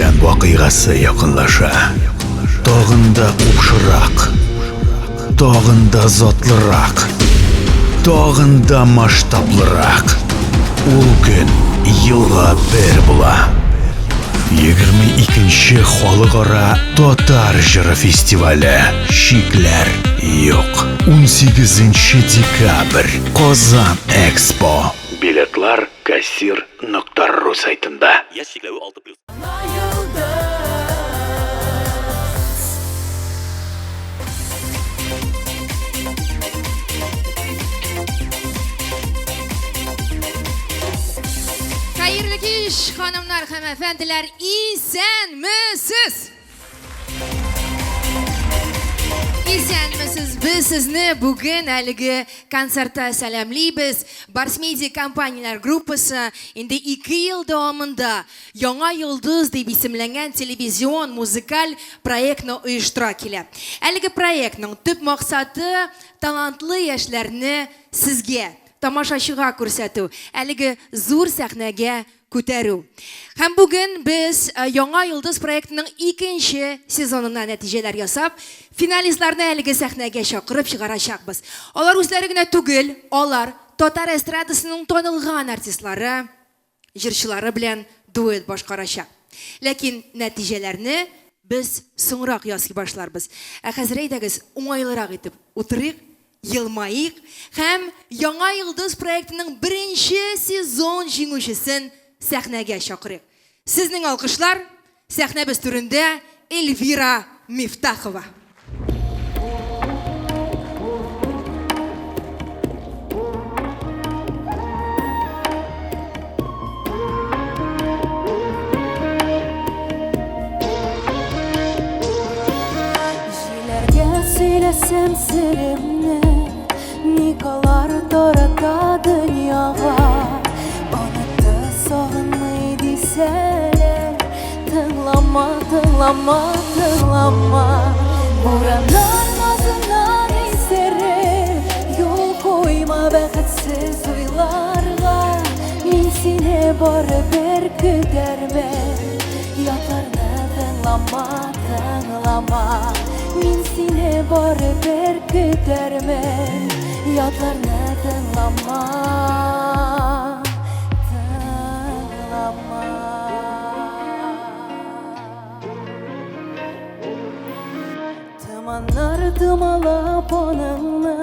көтелгән вакыйгасы якынлаша. Тагын да купшырак, тагын да затлырак, тагын да масштаблырак. Ул көн елга бер була. 22 халыкара татар җыры фестивале. Чикләр юк. 18 декабрь. Казан Экспо. Билетлар кассир нокта ру сайтында. Яшь чикләве 6 плюс. Хәерле кич, ханымнар һәм әфәнделәр, исәнмесез! Исәнмесез, без сезне бүген әлеге концертта сәламлибез. Барс Медиа компанияләр группасы инде 2 ел дәвамында Яңа йолдыз дип исемләнгән телевизион музыкаль проектны оештыра килә. Әлеге проектның төп максаты талантлы яшьләрне сезгә, тамашачыга күрсәтү, әлеге зур сәхнәгә күтәрү. Һәм бүген без Яңа йолдыз проектының икенче сезонына нәтиҗәләр ясап, финалистларны әлеге сәхнәгә чакырып чыгарачакбыз. Алар үзләре генә түгел, алар татар эстрадасының танылган артистлары, җырчылары белән дуэт башкарачак. Ләкин нәтиҗәләрне без соңрак ясый башларбыз. Ә хәзер әйдәгез, уңайлырак итеп утырыйк, елмаек һәм Яңа йолдыз проектының беренче сезон җиңүчесен сәхнәгә чакырыйк. Сезнең алкышлар, сәхнәбез түрендә Эльвира Мифтахова. Җилләргә сөйләсәм серемне, Ник алар тарата дөньяга? Онытты, сагынмый дисәләр, Тыңлама, тыңлама, тыңлама. Бураннар назыннан исереп, Юл куйма бәхетсез уйларга. Мин сине барыбер көтәрмен. Ятларны тыңлама, тыңлама. Мин сине барыбер көтәрмен. Ятларны тыңлама, тыңлама. Томаннар томалап аныңны,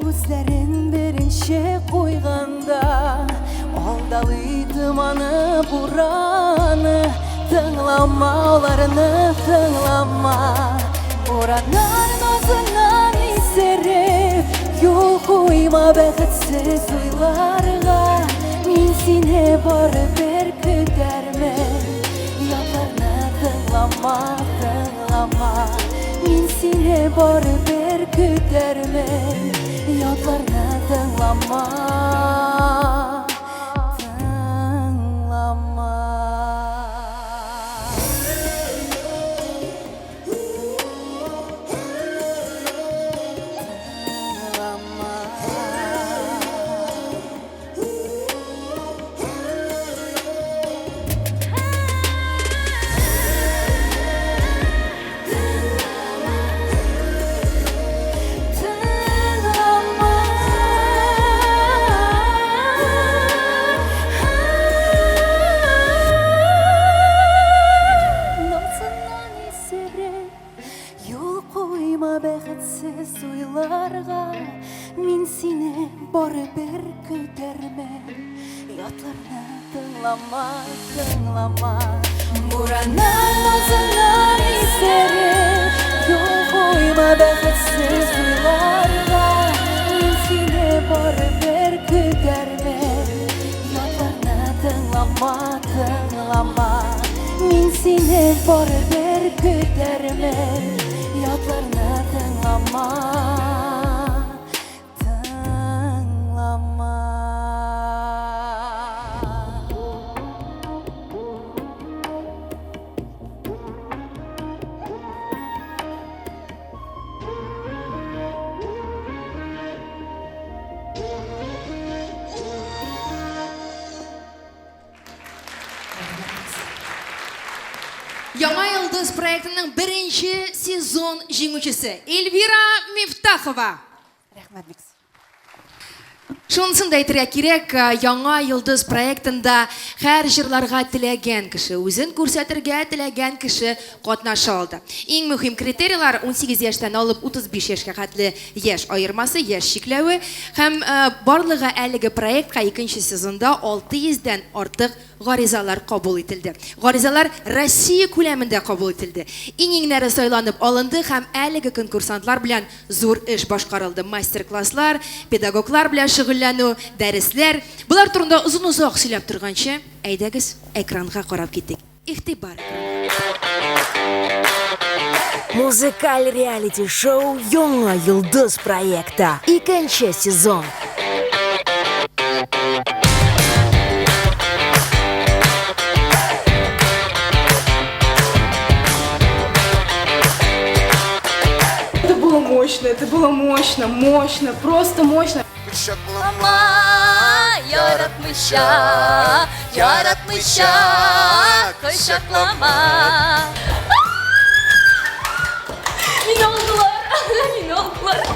Үзләрен беренче куйганда, Алдалый томаны, бураны, Тыңлама аларны, тыңлама. Бураннар назыннан исереп, Юл куйма бәхетсез уйларга. Мин сине барыбер көтәрмен. Ятларны тыңлама, тыңлама. Мин сине барыбер көтәрмен. Ятларны тыңлама, тыңлама. Тыңлама. Юл куйма бәхетсез уйларга, Мин сине барыбер көтәрмен. Ятларны тыңлама, тыңлама. Бураннар назыннан исереп, Юл куйма бәхетсез уйларга. Мин сине барыбер көтәрмен. Ятларны тыңлама, тыңлама. Мин сине барыбер көтәрмен. Ятларны тыңлама, тыңлама. Яңа йолдыз проектының беренче сезон җиңүчесе Эльвира Мифтахова. Рәхмәт бик. Шунысын да әйтергә кирәк, Яңа йолдыз проектында һәр җырларга теләгән кеше, үзен күрсәтергә теләгән кеше катнаша алды. Иң мөһим критерийлар 18 яшьтән алып 35 яшькә хәтле яшь аермасы, яшь чикләве һәм барлыгы әлеге проектка икенче сезонда 600 дән артык Гаризалар кабул ителде. Гаризалар Россия күләмендә кабул ителде. Иң-иңнәре сайланып алынды һәм әлеге конкурсантлар белән зур эш башкарылды. Мастер-класслар, педагоглар белән шөгыльләнү, дәресләр. Болар турында озын-озак сөйләп торганчы, әйдәгез, экранга карап китик. Игътибар экранга. Музыкаль реалити-шоу Яңа йолдыз проекты. Икенче сезон. Это было мощно, это было мощно, мощно, просто мощно. Кочаклама, яратмыйча, яратмыйча, кочаклама. Мине алдылар, мине алдылар.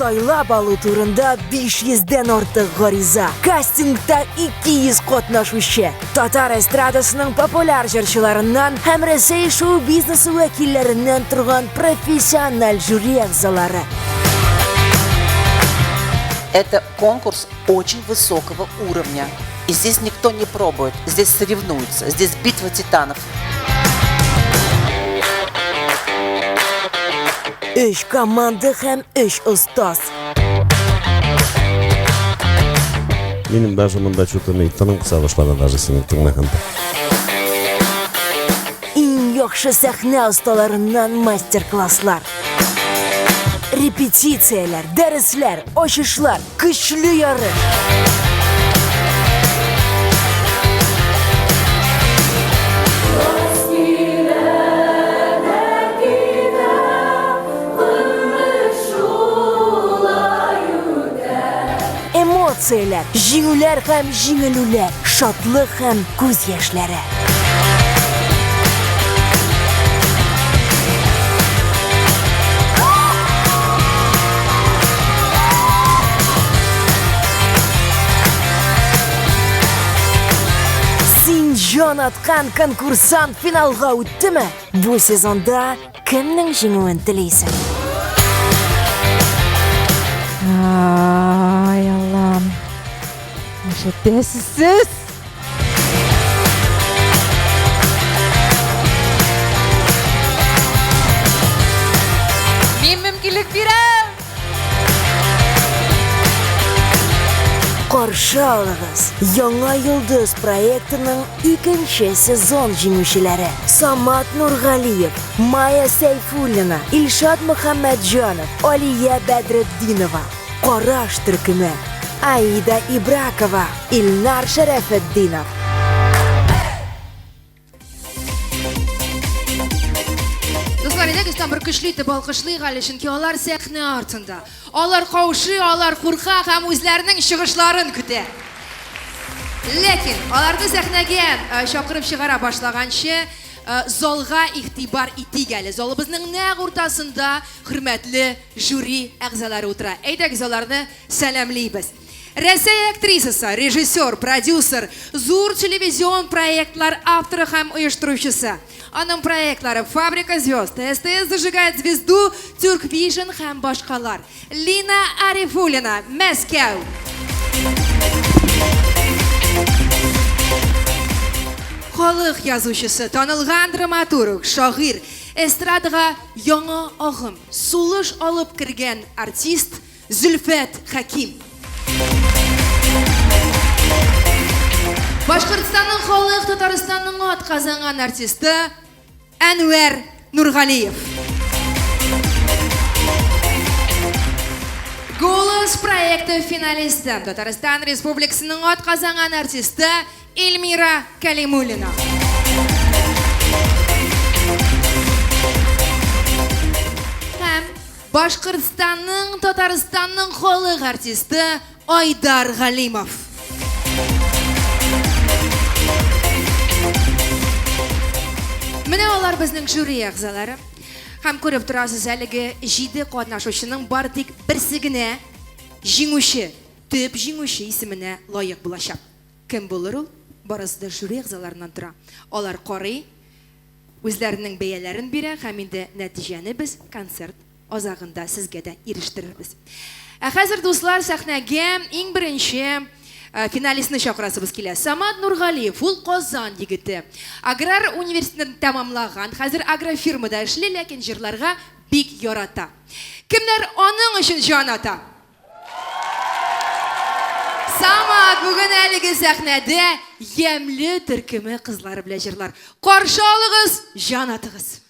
Сайлап алу турында 500 дән артык гариза. Кастингта 200 катнашучы. Татар эстрадасының популяр җырчыларыннан һәм Рәсәй шоу-бизнесы вәкилләреннән торган профессиональ жюри әгъзалары. Это конкурс очень высокого уровня. И здесь никто не пробует, здесь соревнуются, здесь битва титанов. Өч команда һәм өч остаз. Минем даже монда что-то ни тыным кыса башлады даже сине тыңлаганда. Иң яхшы сәхнә осталарыннан мастер-класслар. Репетицияләр, дәресләр, ачышлар, көчле ярыш. Эмоцияләр, җиңүләр һәм җиңелүләр, шатлык һәм күз яшьләре. Син җан аткан конкурсант финалга үттеме? Бу сезонда кемнең җиңүен телисең? Ай, Аллам. Нишләтәсез сез? Мин мөмкинлек бирәм! Каршы алыгыз Яңа йолдыз проектының икенче сезон җиңүчеләре Самат Нургалиев, Майя Сәйфуллина, Илшат Мөхәммәтҗанов, Алия Бәдретдинова, Караш төркеме, Аида Ибракова, Илнар Шәрәфетдинов. Дуслар, әйдәгез там бер көчле итеп алкышлыйк әле, чөнки алар сәхнә артында. Алар каушый, алар курка һәм үзләренең чыгышларын көтә. Ләкин аларны сәхнәгә э, чакырып чыгара башлаганчы, э, залга игътибар итик әле. Залыбызның нәкъ уртасында хөрмәтле жюри әгъзалары утыра. Әйдәгез аларны сәламлибез. Рәсәй актрисасы, режиссер, продюсер, зур телевизион проектлар авторы һәм оештыручысы. Аның проектлары «Фабрика звезд», «СТС зажигает звезду», «Тюрк Вижн» һәм башкалар. Лина Арифуллина, Мәскәү. Халык язучысы, танылган драматург, шагыйрь, эстрадага яңа агым, сулыш алып кергән артист Зөлфәт Хәким. Башкортстанның халык, Татарстанның атказанган артисты Әнвәр Нургалиев. Голос проекты финалисты, Татарстан Республикасының атказанган артисты Эльмира Калимуллина. Башкортстанның, Татарстанның халык артисты Айдар Галимов. Менә алар безнең жюри әгъзалары. Һәм күреп торасыз, әлеге җиде катнашучының бары тик берсе генә җиңүче, төп җиңүче исеменә лаек булачак. Кем булыр ул? Барысы да жюри әгъзаларыннан тора. Алар карый, үзләренең бәяләрен бирә һәм инде нәтиҗәне без концерт азагында сезгә дә ирештерербез. Ә хәзер, дуслар, сәхнәгә иң беренче э, финалистны чакырасыбыз килә. Самат Нургалиев, ул Казан егете. Аграр университетын тәмамлаган, хәзер агрофирмада эшли, ләкин җырларга бик ярата. Кемнәр аның өчен җан ата? Самат бүген әлеге сәхнәдә ямьле төркеме кызлары белән җырлар. Каршы алыгыз, җан атыгыз.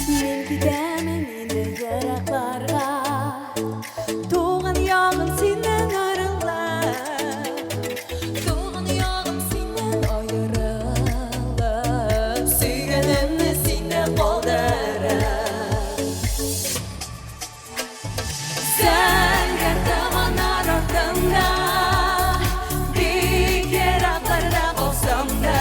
Мин китәмен инде еракларга, Туган ягым синнән аерылып, Туган ягым синнән аерылып, Сөйгәнемне синдә калдырып. Зәңгәр томаннар артында, Бик еракларда калсам да,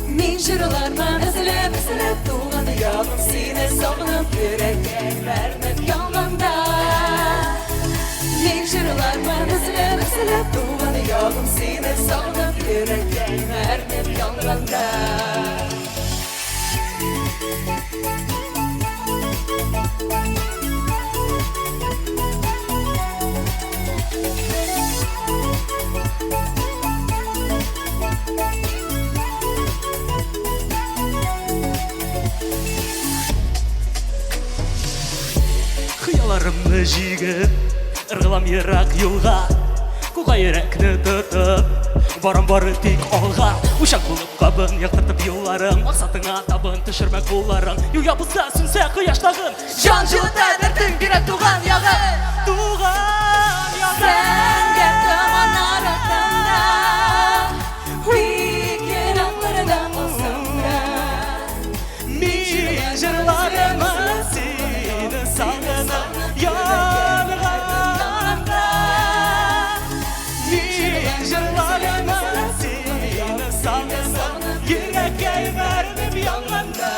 Мин җырлармын өзелеп-өзелеп, Туган ягым сине сагынып, Йөрәккәем әрнеп янганда. Мин җырлармын өзелеп-өзелеп, Туган ягым сине сагынып, Йөрәккәем әрнеп янганда. Хыялларымны җигеп, ыргылам ерак юлга. Куга йөрәкне тотып, барам бары тик алга. Учак булып кабын, яктыртып юлларың, максатыңа табын, төшермә кулларың. Юл ябылса, сүнсә кояш тагын, җан җылыта, дәртең бирә туган ягы. Туган ягы. Зәңгәр томаннар артында, бик еракларда калсам да, Мин җырларымын сине сагынып янганда. Мин җырларымын сине сагынып йөрәккәем әрнеп янганда.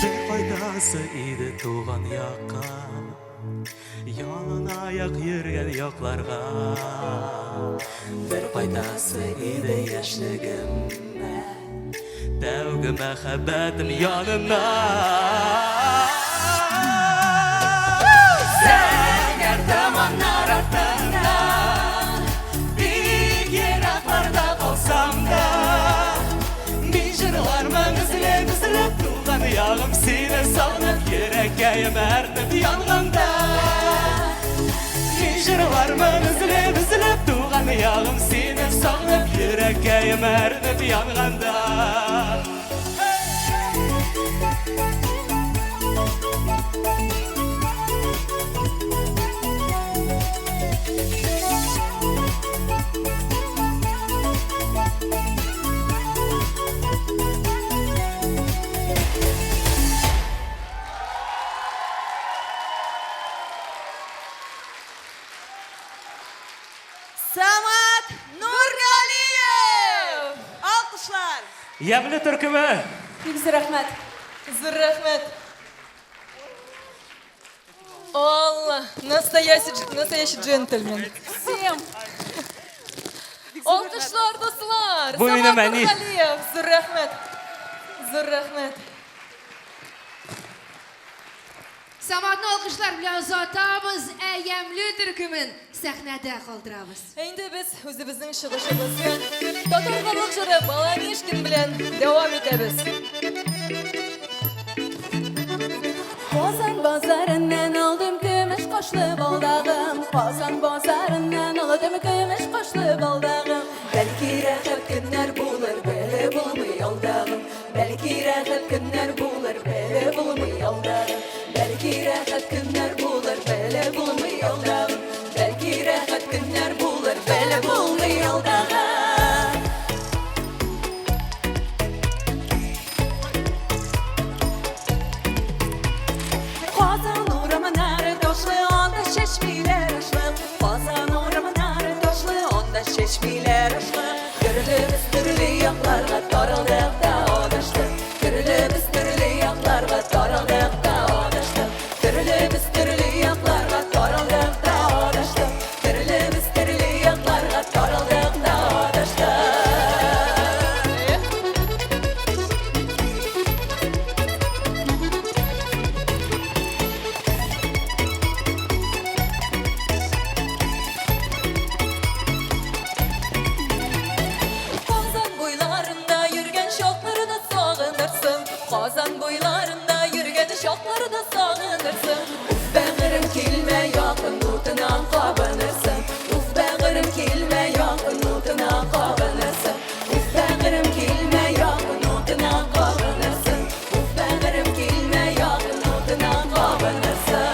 Бер кайтасы иде туган якка, Ялан аяк йөргән якларга. Бер кайтасы иде яшьлегемә, Тәүге мәхәббәтем янына. Зәңгәр томаннар артында, Бик еракларда калсам да, Мин җырлармын өзелеп-өзелеп, Туган ягым сине сагынып, Йөрәккәем әрнеп янганда. Мин җырлармын өзелеп-өзелеп, Туган ягым сине сагынып, Йөрәккәем әрнеп янганда. Самат Нургалиев! Алкышлар! Ямьле төркеме! Бик зур рәхмәт. Зур рәхмәт. Алла, настоящий, настоящий джентльмен. Всем. Алкышлар, дуслар! Бу минем Самат әни. Нургалиев! Зур рәхмәт. Зур рәхмәт. Саматны алкышлар белән озатабыз, ә ямьле төркемен сәхнәдә калдырабыз. Ә инде без үзебезнең чыгышыбызны татар халык җыры Баламишкин белән дәвам итәбез. Казан базарыннан алдым көмеш кашлы балдагым. Казан базарыннан алдым көмеш кашлы балдагым. Бәлки рәхәт көннәр булыр, белеп булмый алдагым. Бәлки рәхәт көннәр булыр, белеп булмый алдагым. Бәлки рәхәт көннәр булыр, белеп булмый алдагым. Бәлки рәхәт көннәр булыр, белеп булмый алдагым. Казан урамнары ташлы, анда чәчмиләр ашлы. Казан урамнары ташлы, анда чәчмиләр ашлы. Төрлебез төрле якларга таралдык та адаштык. Төрлебез төрле якларга таралдык та адаштык. Төрлебез төрле якларга таралдык та адаштык. Төрлебез төрле якларга таралдык та адаштык. Казан буйларында йөргән чакларны сагынырсың. Казан буйларында йөргән чакларны сагынырсың. Уф, бәгырем, килмә якын, утына кабынырсың. Уф, бәгырем, килмә якын, утына кабынырсың. Уф, бәгырем, килмә якын, утына кабынырсың. Уф, бәгырем, килмә якын, утына кабынырсың.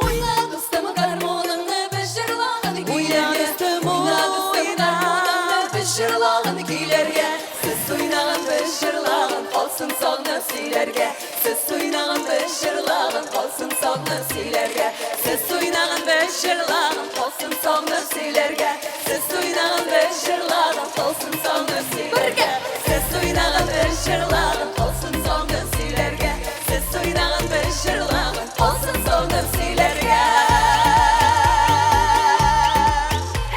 Уйна, дустым, гармуныңны, без җырлаган көйләргә. Уйна, дустым, гармуныңны, без җырлаган көйләргә. Сез уйнаган, без җырлаган, калсын сагынып сөйләргә. Сез уйнаган, без җырлаган, калсын сагынып сөйләргә. Сез уйнаган, без җырлаган, калсын сагынып сөйләргә. Сез уйнаган, без җырлаган, калсын сагынып сөйләргә. Сез уйнаган, без җырлаган, калсын сагынып сөйләргә. Сез уйнаган, без җырлаган, калсын сагынып сөйләргә.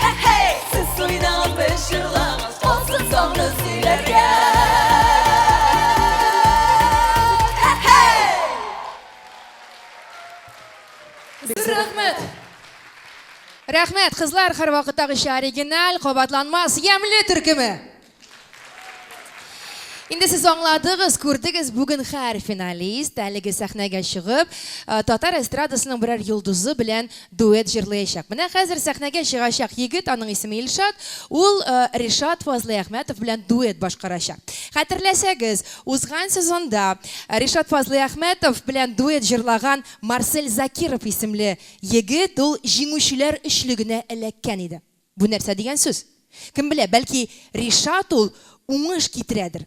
Хе-хей! Сез уйнаган, без җырлаган, калсын сагынып сөйләргә. Хе-хей! Зур рәхмәт! Рәхмәт, кызлар, һәрвакыттагыча оригиналь, кабатланмас, ямьле төркеме. Инде сез аңладыгыз, күрдегез, бүген һәр финалист әлеге сәхнәгә чыгып, татар эстрадасының берәр йолдызы белән дуэт җырлаячак. Менә хәзер сәхнәгә чыгачак егет, аның исеме Илшат, ул Ришат Фазлыәхмәтов белән дуэт башкарачак. Хәтерләсәгез, узган сезонда Ришат Фазлыәхмәтов белән дуэт җырлаган Марсель Закиров исемле егет ул җиңүчеләр өчлегенә эләккән иде. Бу нәрсә дигән сүз? Кем белә, бәлки Ришат ул уңыш китерәдер.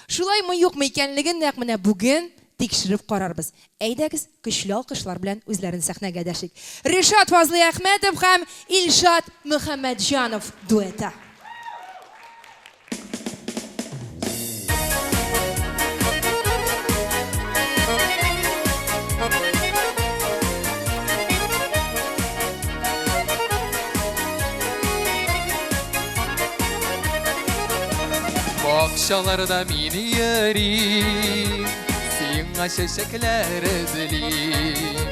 Шулаймы юкмы икәнлеген нәкъ менә бүген тикшереп карарбыз. Әйдәгез, көчле алкышлар белән үзләрен сәхнәгә дәшик. Ришат Фазлыәхмәтов һәм Илшат Мөхәммәтҗанов дуэты. Бакчаларда мин йөрим, сиңа чәчәкләр эзлим.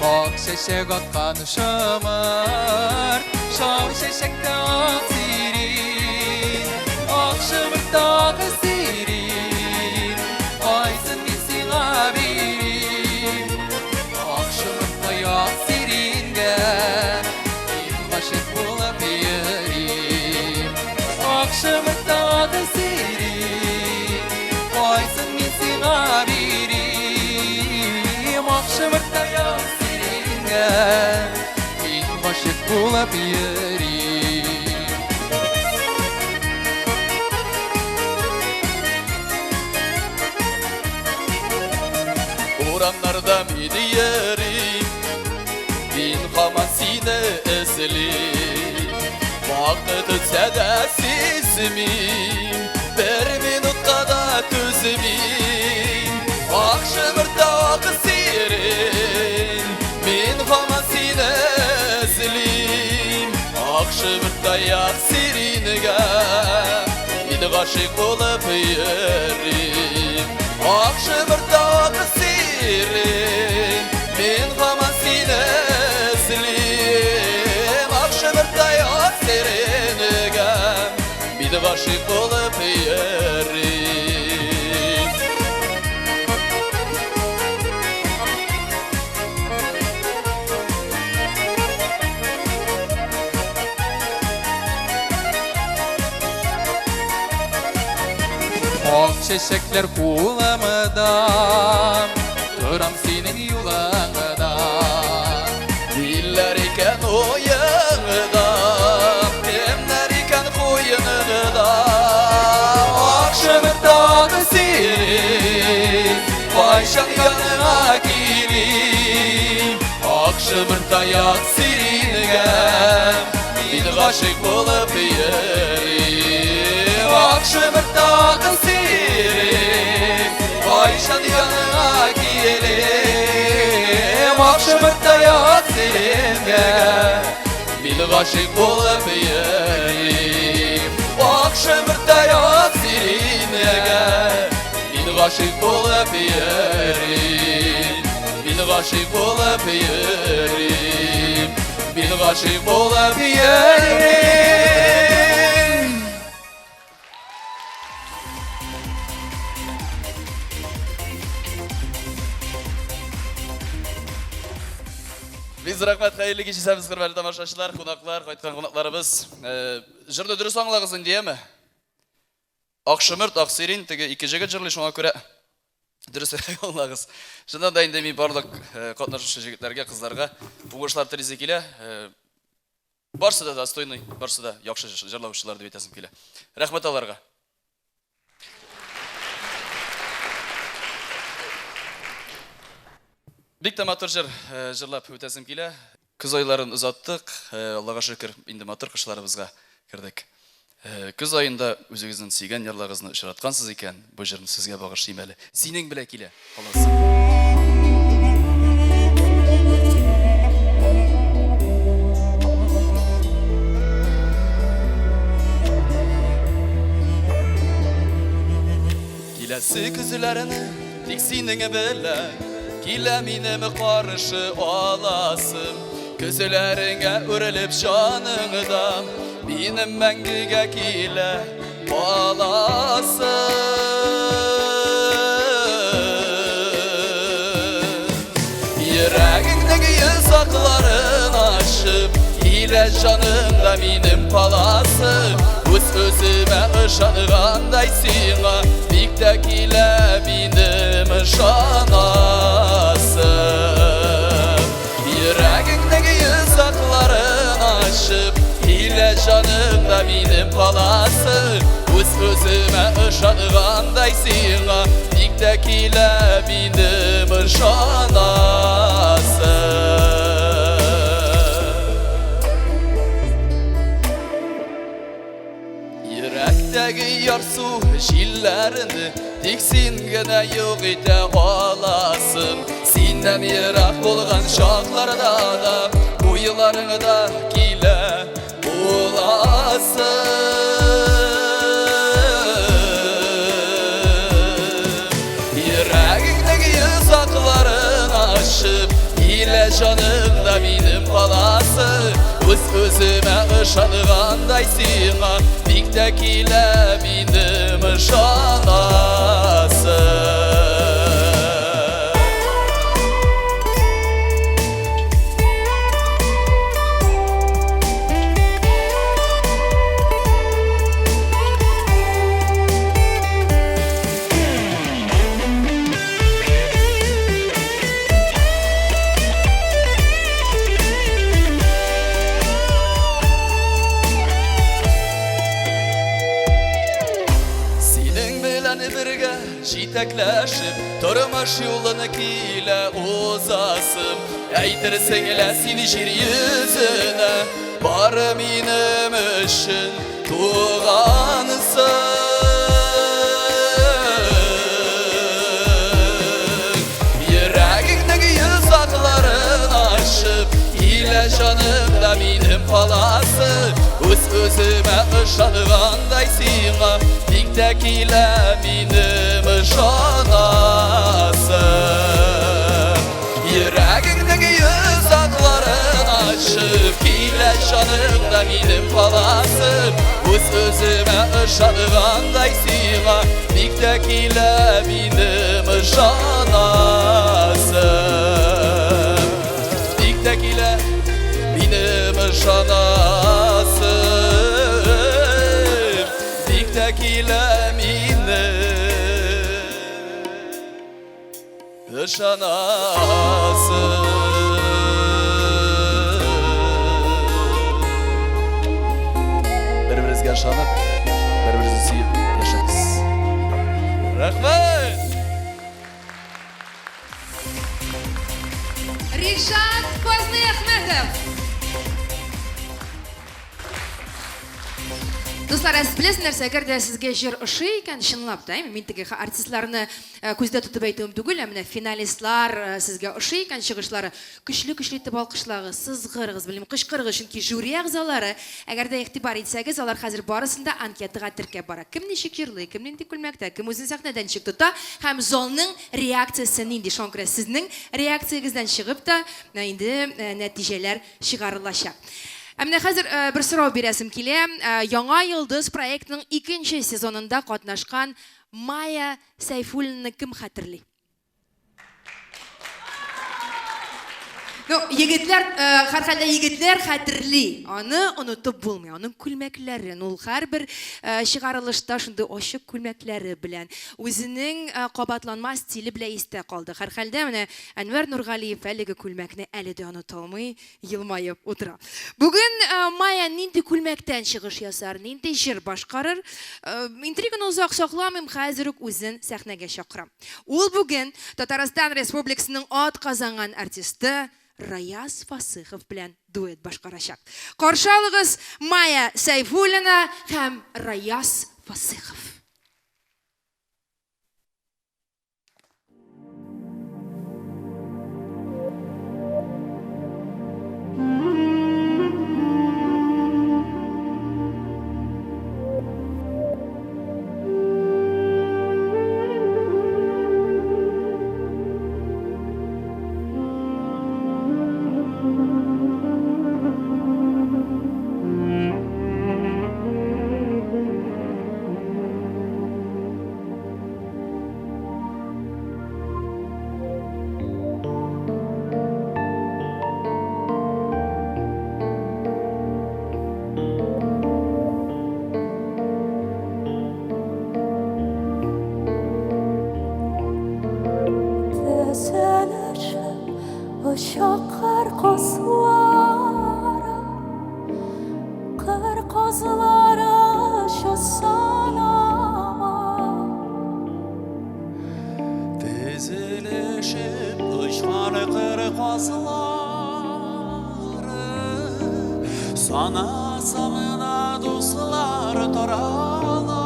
Ак чәчәк аткан шомырт, шау чәчәктә ак сирин. Ак шомыртта ак сирин, кайсын мин сиңа бирим. Ак шомыртка ак сирингә, мин гашыйк булып йөрим. Ак шомыртта ак сирин, кайсын мин сиңа бирим. Ак шомыртка ак сирингә, мин гашыйк булып йөрим. Мин йөрим, мин һаман сине эзлим. Вакыт үтсә дә сизмим, бер минутка да түзмим. Ак шымырта ак сирень, мин һаман сине эзлим. Ак шымырта ак сиреньгә, мин гашыйк булып йөрим. Ак шымырта ак сирень, мин һаман сине эзлим. Ак шымырта ак сиреньгә, мин гашыйк булып йөрим. Ак чәчәкләр кулымда, торам синең юлыңда. Ниләр икән уеңда, кемнәр икән куеныңда? Ак шымыртак сирень, кайчан яныңа килим? Ак шымыртаяк сиреньгә, мин гашыйк булып йөрим. Ак шымыртак сирень, кайчан яныңа килим? Ак шымыртаяк сиреньгә, мин гашыйк булып йөрим. Ак шымыртаяк сиреньгә, мин гашыйк булып йөрим. Мин гашыйк булып йөрим. Мин гашыйк булып йөрим. Бик зур рәхмәт, хәерле кич исәнбез, хөрмәтле тамашачылар, кунаклар, кайткан кунакларыбыз. Җырны дөрес аңлагыз инде, яме? Ак шомырт, ак сирень, теге ике җегет җырлый, шуңа күрә дөресрәк аңлагыз. Чыннан да инде мин барлык катнашучы җегетләргә, кызларга уңышлар телисе килә. Барсы да достойный, барсы да яхшы җырлаучылар дип әйтәсем килә. Рәхмәт аларга. Бик тә матур җыр җырлап үтәсем килә. Көз айларын озаттык, Аллага шөкер, инде матур кышларыбызга кердек. Көз аенда үзегезнең сөйгән ярларыгызны очраткансыз икән, бу җырны сезгә багышлыйм әле. Синең белән килә каласым. Киләсе көзләрне тик синең белән килә минем каршы аласым. Көзләреңә үрелеп җаныңда минем мәңгегә килә каласым. Йөрәгеңнең йозакларын ачып, килә җаныңда минем каласы. Үз-үземә ышангандай сиңа, бик тә килә минем ышанасым. Йөрәгеңнең йозакларын ачып, килә җаныңда минем каласы. Үз-үземә ышангандай сиңа, бик тә килә минем ышанасым. Йөрәктәге ярсу җилләрне тик син генә юк итә аласың. Синнән ерак булган чакларда да уйларыңда килә буласың. Йөрәгеңнең йозакларын ачып, килә җаныңда минем каласы. Үз-үземә ышангандай сиңа, бик тә килә минем ышанасым. Синең белән бергә Җитәкләшеп, тормыш юлын килә узасым. Әйтерсең лә син җир йөзенә бары минем өчен тугансың. Йөрәгеңнең йозакларын ачып, килә җанымда минем каласы. Үз-үземә ышангандай сиңа, бик тә килә минем ышанасым. Йөрәгеңнең йозакларын ачып, килә җанымда минем каласым. Үз-үземә ышангандай сиңа, бик тә килә минем ышанасым. Бик тә килә минем ышанасым. Бик тә килә минем ышанасым. Бер-беребезгә ышанып, бер-беребезне сөеп яшәгез. Рәхмәт! Ришат Фазлыәхмәтов. Дуслар, ә сез беләсез нәрсә, әгәр дә сезгә җыр ошый икән, чынлап та, әйме, мин теге артистларны күздә тотып әйтүем түгел, ә менә финалистлар сезгә ошый икән чыгышлары, көчле-көчле итеп алкышлагыз, сызгырыгыз, белмим, кычкырыгыз, чөнки жюри әгъзалары, әгәр дә игътибар итсәгез, алар хәзер барысын да анкетага теркәп бара. Кем ничек җырлый, кем нинди күлмәктә, кем үзен сәхнәдә ничек тота һәм залның реакциясе нинди. Шуңа күрә сезнең реакциягездән чыгып та инде нәтиҗәләр чыгарылачак. Ә менә хәзер бер сорау бирәсем килә. Яңа йолдыз проектының икенче сезонында катнашкан Майя Сәйфуллинаны кем хәтерли? Ну, егетләр, һәрхәлдә егетләр хәтерли. Аны онытып булмый. Аның күлмәкләрен, ул һәрбер чыгарылышта шундый ачык күлмәкләре белән, үзенең кабатланмас стиле белән истә калды. Һәрхәлдә менә Әнвәр Нургалиев әлеге күлмәкне әле дә оныта алмый, елмаеп утыра. Бүген Майя нинди күлмәктән чыгыш ясар, нинди җыр башкарыр? Интриганы озак сакламыйм, хәзер үк үзен сәхнәгә чакырам. Ул бүген Татарстан Республикасының атказанган артисты Раяз Фасыхов белән дуэт башкарачак. Каршы алыгыз Майя Сәйфуллина һәм Раяз Фасыхов. Оча кыр казлары, кыр казлары очасанама. Тезелешеп очкан кыр казлары, Сана-сана дуслар тарала.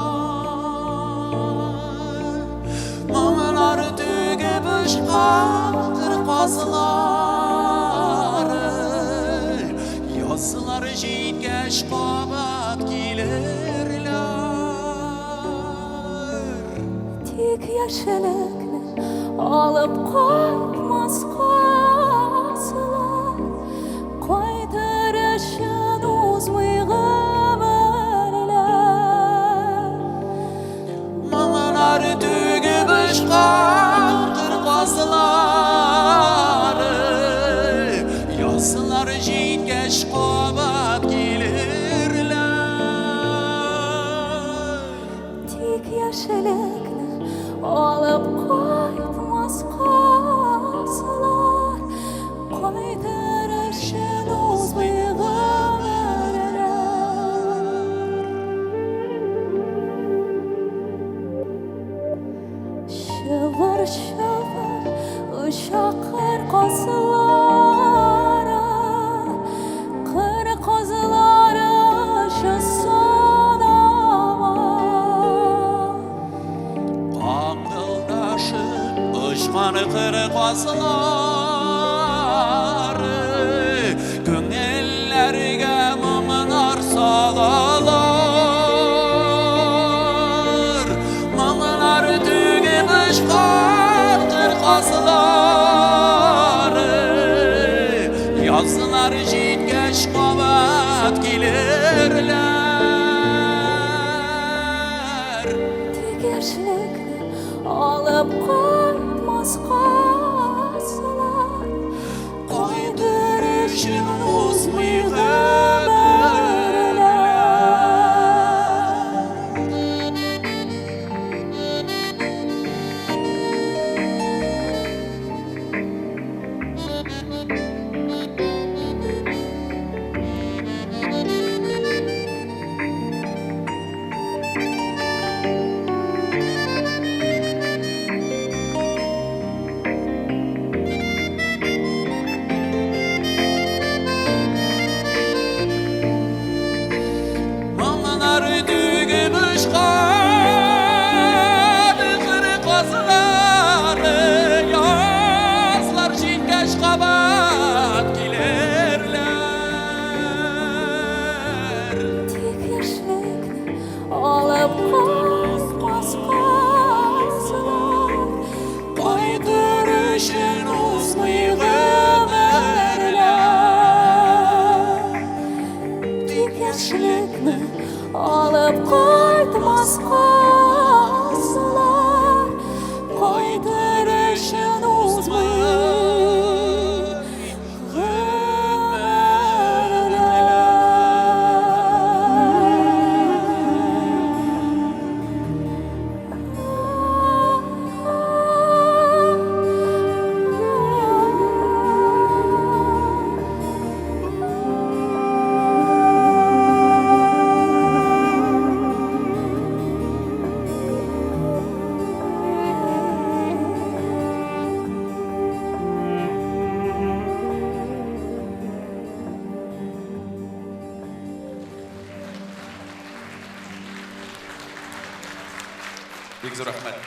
Моңнар түгеп очкан кыр казлары, Язлар җиткәч кабат килерләр. Тик яшелекне алып кайтмас казлар, Кайтыр өчен узмый гомерләр. Моңнар түгеп очкан кыр казлары, Язлар җиткәч кабат килерләр. Тик яшелекне алып кайтмас казлар. казлары Күңелләргә моңнар салалар. Моңнар түгеп очкан кыр казлары Язлар җиткәч кабат килерләр. Тик яшьлекне алып кайтмаска сылар. Кайтыр өчен узмый гомерләр. Моңнар түгеп очкан кыр казлары Язлар җиткәч кабат килерләр. Тик яшьлекне алып кайтмаска сылар. Кайтыр өчен узмый гомерләр. Тик яшьлекне алып кайтмаска сылар. Кайтыр өчен узмый Бик зур рәхмәт.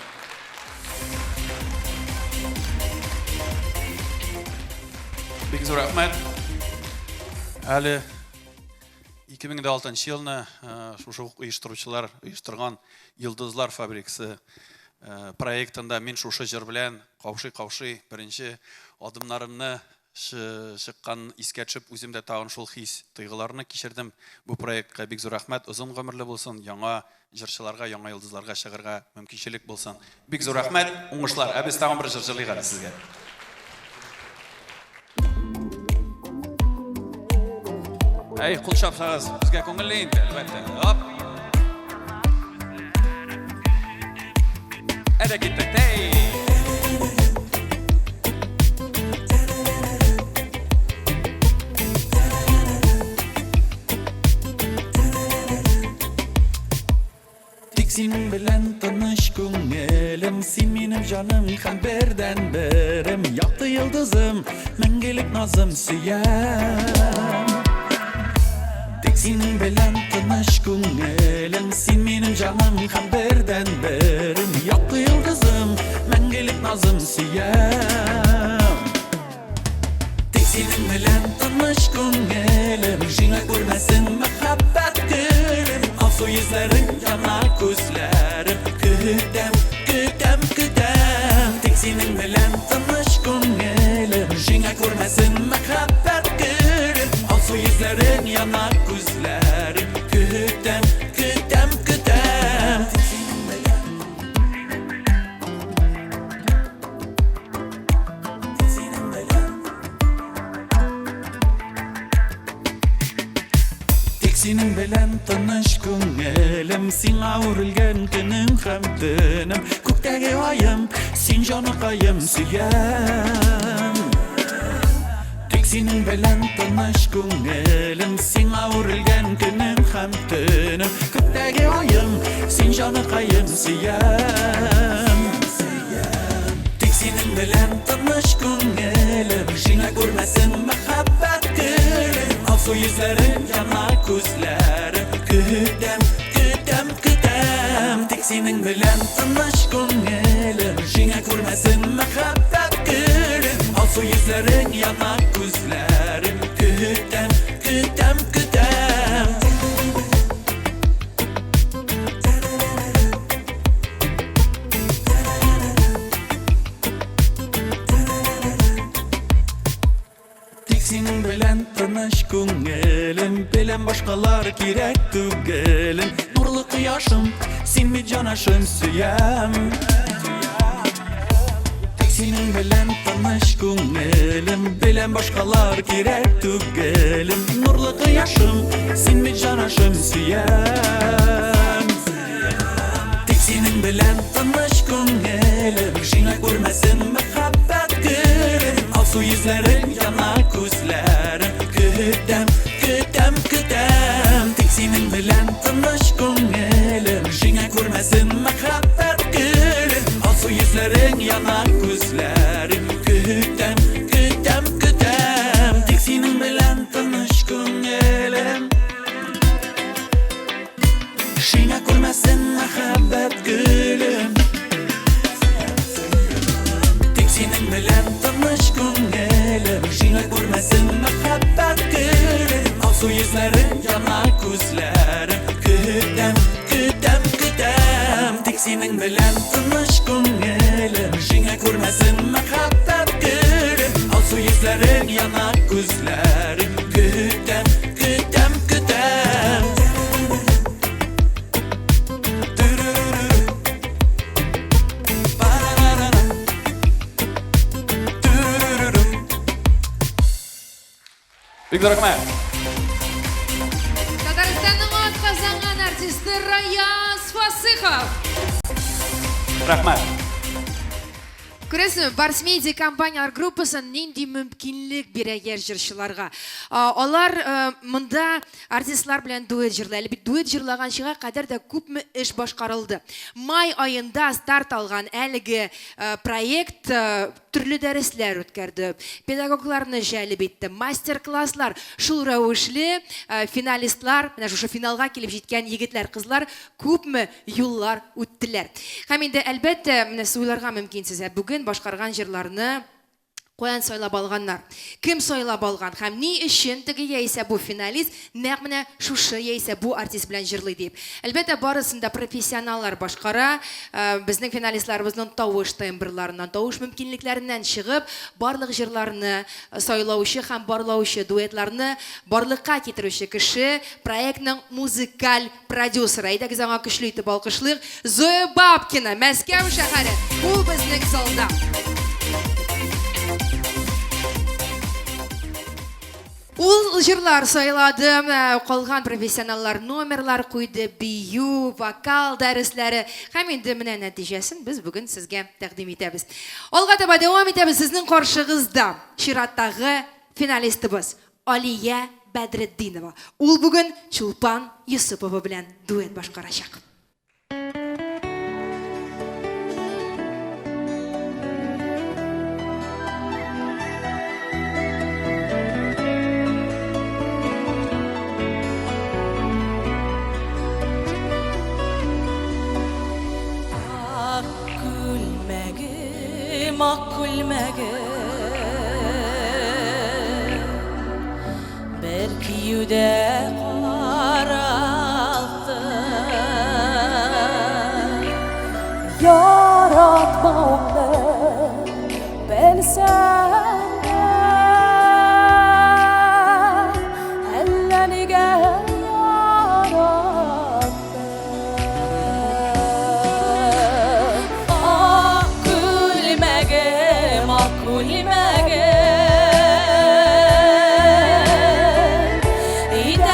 Бик зур рәхмәт. Әле 2006 елны шушы ук оештыручылар оештырган Йолдызлар фабрикасы проектында мин шушы җыр белән каушый-каушый беренче адымнарымны чыккан искә төшеп, үзем дә тагын шул хис, тойгыларны кичердем. Бу проектка бик зур рәхмәт. Озын гомерле булсын, яңа җырчыларга, яңа йолдызларга чыгарга мөмкинчелек булсын. Бик зур рәхмәт, уңышлар. Ә без тагын бер җыр җырлыйк әле сезгә. Әй, кул чапсагыз, безгә күңелле инде, әлбәттә. Оп. Әйдә киттек. Әй! Тик синең белән тыныч күңелем, син минем җаным һәм бердәнберем, якты йолдызым, мәңгелек назым сөям. Тик синең белән тыныч күңелем, син минем җаным һәм бердәнберем, якты йолдызым, мәңгелек назым сөям. Тик синең белән тыныч күңелем, җиңә күрмәсен мәхәббәт гөлем, алсу йөзләрең, яна күзләрем, көтәм, көтәм, көтәм. Тик синең белән тыныч күңелем, җиңә күрмәсен мәхәббәт гөлем, алсу йөзләрең, яна күзләрем, көтәм, көтәм, көтәм. Тик синең белән, тик синең белән. Тик синең белән тыныч күңелем, сиңа үрелгән көнем һәм төнем, күктәге аем, син җаныкаем сөям. Тик синең белән тыныч күңелем, сиңа үрелгән көнем һәм төнем, күктәге аем, син җаныкаем сөям. Тик синең белән тыныч күңелем, җиңә күрмәсен мәхәббәт гөлем, алсу йөзләрең, яна күзләрем, көтәм, көтәм, көтәм. Тик синең белән тыныч күңелем, җиңә күрмәсен мәхәббәт гөлем, Алсу йөзләрең, яна күзләрең. Көтәм, көтәм, көтәм. Тик синең белән тыныч күңелем, беләм башкалар кирәк түгелен. Нурлы кояшым, син бит җанашым, сөям. Тик синең белән тыныч күңелем, беләм башкалар кирәк түгелен. Нурлы кояшым, син бит җанашым, сөям. Тик синең белән тыныч күңелем, җиңә күрмәсен мәхәббәт гөлен. Алсу йөзләрең, яна күзләрең. Көтәм, көтәм, көтәм. Тик синең белән тыныч күңелем, җиңә күрмәсен мәхәббәт гөлен. Алсу йөзләрең, яна күзләрең. Көтәм, көтәм, көтәм. Тик синең белән тыныч күңелем, шиңә күрмәсен мәхәббәт гөлен. Тик синең белән тыныч күңелем, җиңә күрмәсен мәхәббәт гөлен. Алсу йөзләрең, яна күзләрең. Көтәм, көтәм, көтәм. Тик синең белән тыныч күңелем, җиңә күрмәсен мәхәббәт гөлен. Алсу йөзләрең, яна күзләрең. Көтәм, көтәм, көтәм. Бик зур рәхмәт. Татарстанның атказанган артисты Раяз Фасыхов. Рәхмәт. Күрәсезме, Барс Медиа компанияләр группасы нинди мөмкинлек бирә яшь җырчыларга. Алар монда артистлар белән дуэт җырлый. Әле бит дуэт җырлаганчыга кадәр дә күпме эш башкарылды. Май аенда старт алган әлеге проект төрле дәресләр үткәрде, педагогларны җәлеп итте, мастер-класслар. Шул рәвешле финалистлар, менә шушы финалга килеп җиткән егетләр, кызлар күпме юллар үттеләр. Һәм инде, әлбәттә, менә сез уйларга мөмкинсез, ә бүген башкарган җырларны каян сайлап алганнар? Кем сайлап алган һәм ни өчен теге яисә бу финалист нәкъ менә шушы яисә бу артист белән җырлый дип. Әлбәттә, барысын да профессионаллар башкара. Безнең финалистларыбызның тавыш тембрларыннан, тавыш мөмкинлекләреннән чыгып, барлык җырларны сайлаучы һәм барлаучы, дуэтларны барлыкка китерүче кеше, проектның музыкаль продюсеры. Әйдәгез аңа көчле итеп алкышлыйк. Зоя Бабкина, Мәскәү шәһәре. Ул безнең залда. Ул җырлар сайлады, калган профессионаллар номерлар куйды, бию, вокал дәресләре. Һәм инде менә нәтиҗәсен без бүген сезгә тәкъдим итәбез. Алга таба дәвам итәбез. Сезнең каршыгызда чираттагы финалистыбыз Алия Бәдретдинова. Ул бүген Чулпан Йосыпова белән дуэт башкарачак. Ак күлмәгем, ак күлмәгем, Бер киюдә каралды. Яратмавыңны белсәм дә, Әллә нигә яраттым. Ак күлмәгем, ак күлмәгем, Итәгеңдә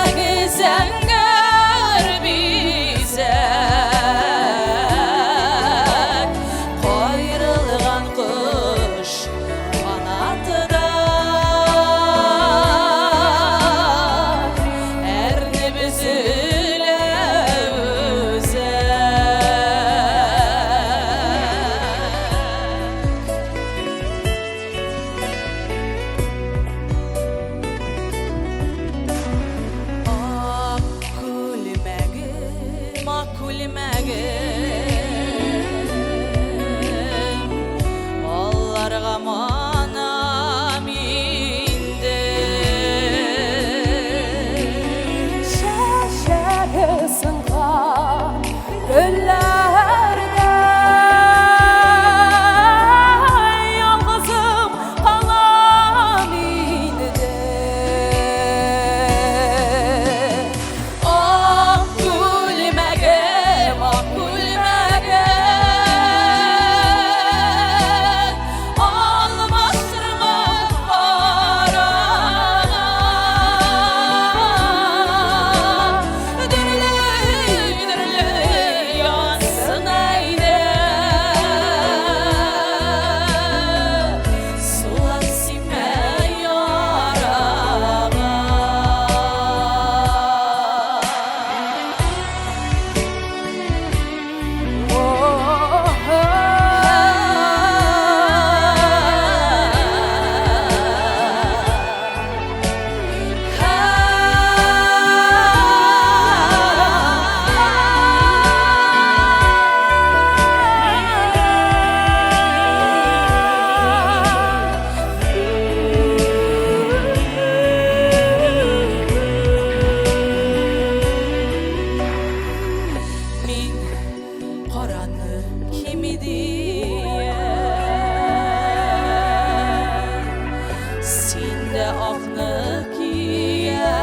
Син дә акны киярсең.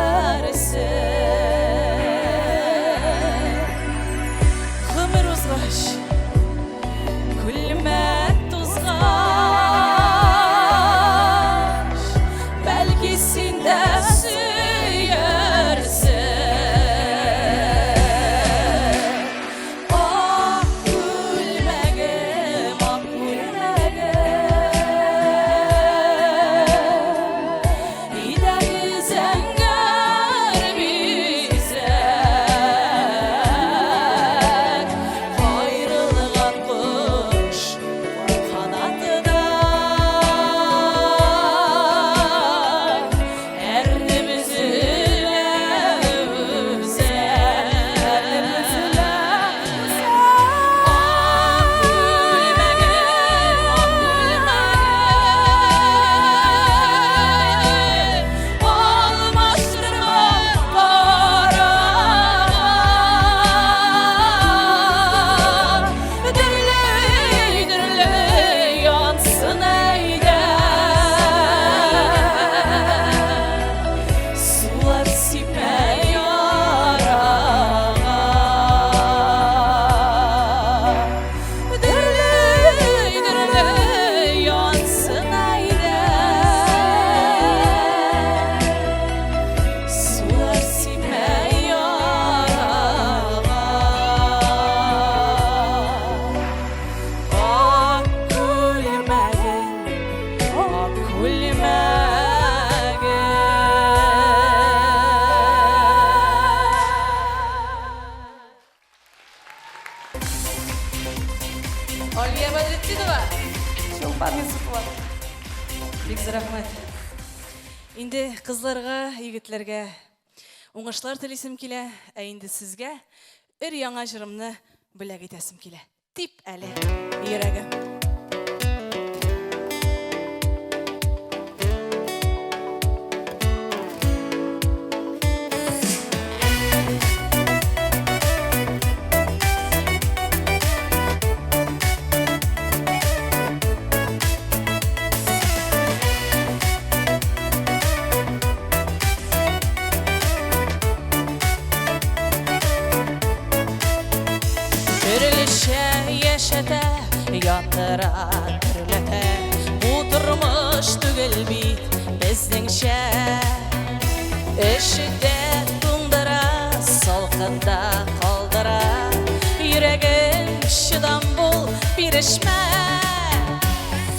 Гомер узгач, күлмәк тузгач, бәлки син дә сөярсең. Ак күлмәгем, ак күлмәгем, Өйдәге зәңгәр бизәк, Каерылган кош канатыдай, Әрнеп өзелә үзәк, әрнеп өзелә үзәк. Ак күлмәгем, ак күлмәгем, Алмаштырмам карага. Дөрли, дөрли янсын әйдә. Сулар сипмә ярага. Дөрли, дөрли янсын әйдә. Сулар сипмә ярага. Ак күлмәгем, ак күлмәгем. Алия Бәдретдинова, Чулпан Юсупова. Бик зур рәхмәт. Инде кызларга, егетләргә уңышлар телисем килә, ә инде сезгә өр-яңа җырымны бүләк итәсем килә. Тип әле, йөрәгем. Төрлечә яшәтә, яндыра, дөрләтә. Бу тормыш түгел бит безнеңчә. Өшетә, туңдыра, салкында калдыра. Йөрәгем, чыдам бул, бирешмә.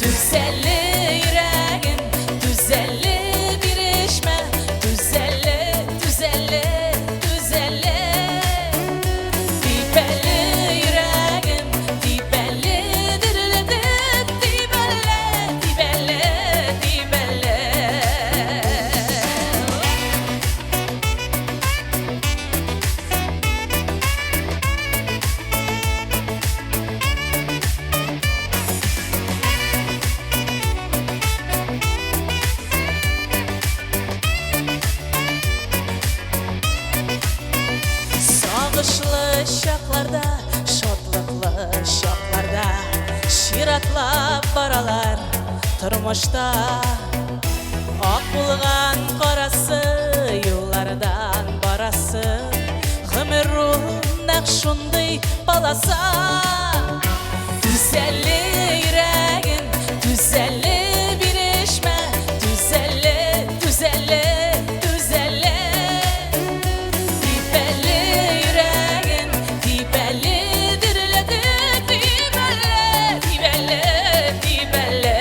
Түз әле, йөрәгем, түз әле, бирешмә. Түз әле, түз әле, түз әле. Тип әле, йөрәгем, тип әле, дерелдәп, тип әле, тип әле, тип әле. Сагышлы чакларда, шатлыклы чакларда чиратлап баралар тормышта. Ак булган карасы, юллардан барасы. Гомер ул нәкъ шундый полоса. Түз әле, йөрәгем, түз әле, бирешмә. Түз әле, түз әле, түз әле. Тип әле, йөрәгем, тип әле, дерелдәп, тип әле, тип әле, тип әле.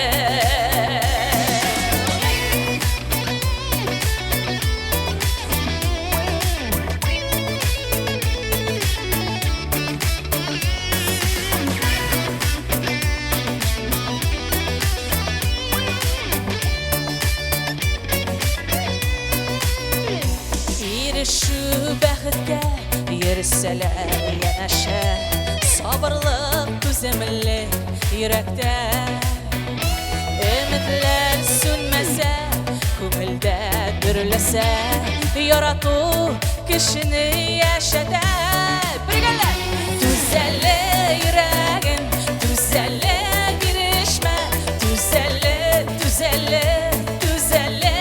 Ирешү бәхеткә йөрсәләр янәшә, Сабырлык, түземлек йөрәктә. Өметләр сүнмәсә, күңелдә дөрләсә, Ярату кешене яшәтә. Бергәләп! Түз әле, йөрәгем, түз әле, бирешмә. Түз әле, түз әле, түз әле.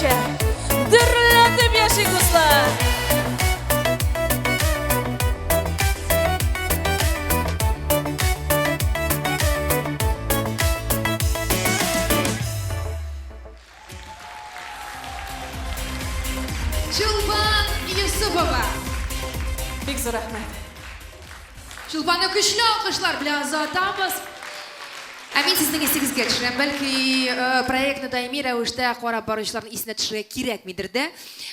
Хәзергәчә дөрләтеп яшик, дуслар! Чулпан Юсупова. Бик зур рәхмәт. Чулпанны көчле алкышлар белән озатабыз. Ә мин сезнең исегезгә төшерәм, бәлки э, проектны даими рәвештә карап баручыларның исенә төшерергә кирәкмидер дә.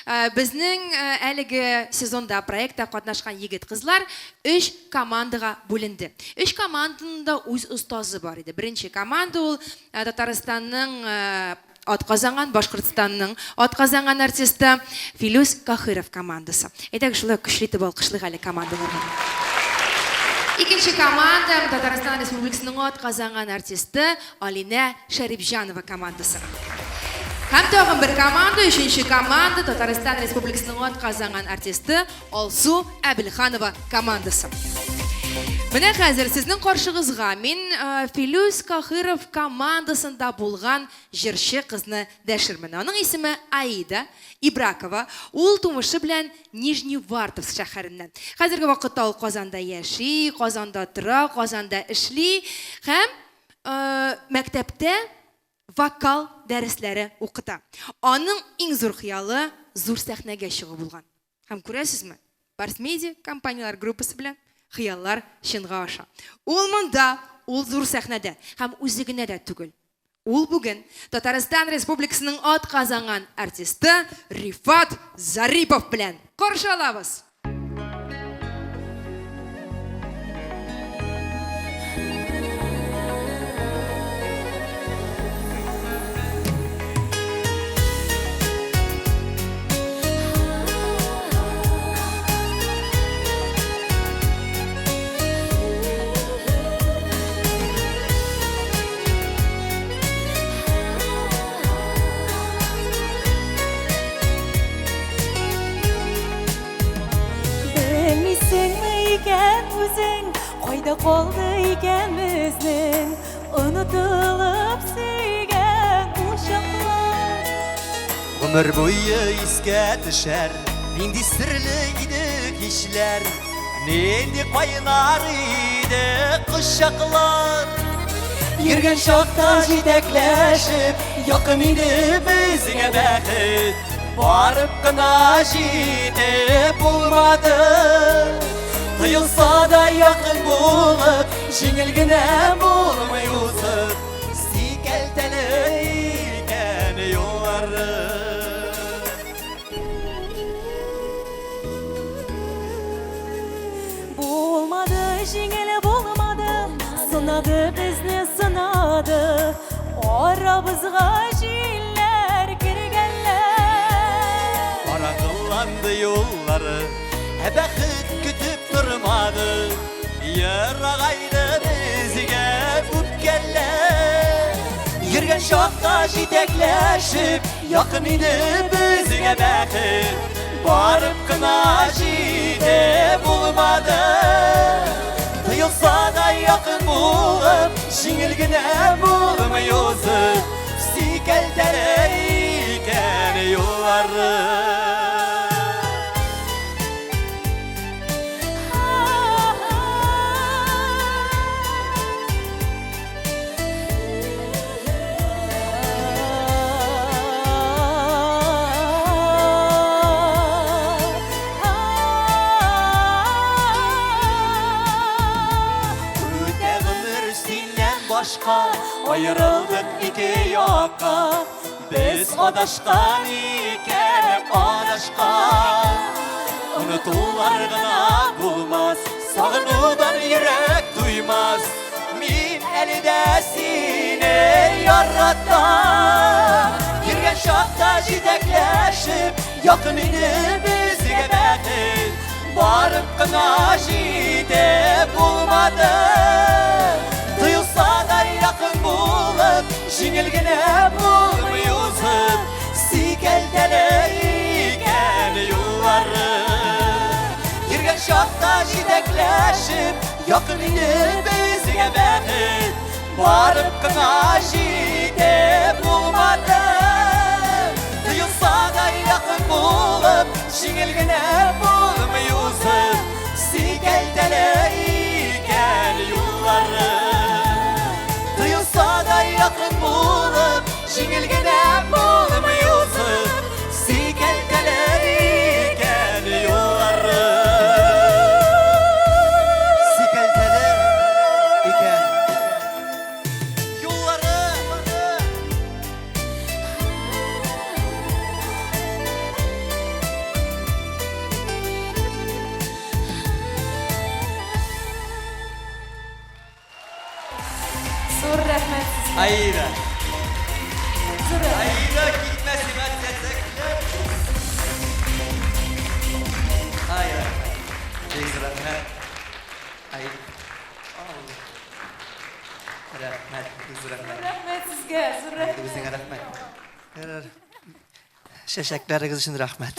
Э, безнең э, әлеге сезонда проектта катнашкан егет-кызлар өч командага бүленде. Өч команданың да үз остазы бар иде. Беренче команда ул Татарстанның Атказанган Башкортстанның атказанган артисты Филүс Каһиров командасы. Әйдәгез шулай ук көчле итеп алкышлыйк әле командаларны. Икенче команда Татарстан Республикасының атказанган артисты Алинә Шәрипҗанова командасы. Һәм тагын бер команда, өченче команда Татарстан Республикасының атказанган артисты Алсу Әбелханова командасы. Менә хәзер сезнең каршыгызга мин э, Филүс Каһиров командасында булган җырчы кызны дәшермен. Аның исеме Аида Ибракова. Ул тумышы белән Нижневартовск шәһәреннән. Хәзерге вакытта ул Казанда яши, Казанда тора, Казанда эшли һәм э, мәктәптә вокал дәресләре укыта. Аның иң зур хыялы зур сәхнәгә чыгу булган. Һәм күрәсезме, Барс Медиа компанияләр группасы белән хыяллар чынга аша. Ул монда, ул зур сәхнәдә һәм үзе генә дә түгел. Ул бүген Татарстан Республикасының атказанган артисты Рифат Зарипов белән каршы алабыз! Белмисеңме икән үзең, кайда калды икән безнең онытылып сөйгән ул чаклар? Гомер буе искә төшәр, нинди серле иде кичләр, нинди кайнар иде кочаклар. Йөргән чакта җитәкләшеп, якын иде безгә бәхет. Барып кына җитеп булмады. Тоелса да якын булып, җиңел генә булмый узып, сикәлтәле икән юллары. Булмады, җиңел булмады, сынады безне сынады. Арабызга җилләр кергәнләр. Караңгыланды юллары, ә бәхет көтеп тормады. Ерагайды безгә үпкәләр. Йөргән чакта җитәкләшеп, якын иде безгә бәхет. Барып кына җитеп булмады. Тоелса да якын булып, җиңел генә булмый узып, сикәлтәле икән юллары. Үтә гомер синнән башка, аерылдык ике якка. Без адашкан икән, адашкан. Онытулар гына булмас, сагынудан йөрәк туймас. Мин әле дә сине яратам. Йөргән чакта җитәкләшеп, якын иде безгә бәхет. Барып кына җитеп булмады. Тоелса да якын булып, җиңел генә булмый узып, сикәлтәле икән юллары. Йөргән чакта җитәкләшеп, якын иде безгә бәхет. Барып кына җитеп булмады. Тоелса Җиңел генә булмый узып, сикәлтәле икән юллары. Тоелса да якын булып, җиңел генә булмый узып, сикәлтәле икән юллары. Сикәлтәле икән юллары. Зур рәхмәт сезгә. Аида. Зур рәхмәт. Аида, китмә сиңа чәчәкләр. Ай, рәхмәт. Бик зур рәхмәт. Ай. Алла. Рәхмәт, бик зур рәхмәт. Рәхмәт сезгә, зур рәхмәт. Үзеңә рәхмәт. Чәчәкләрегез өчен рәхмәт.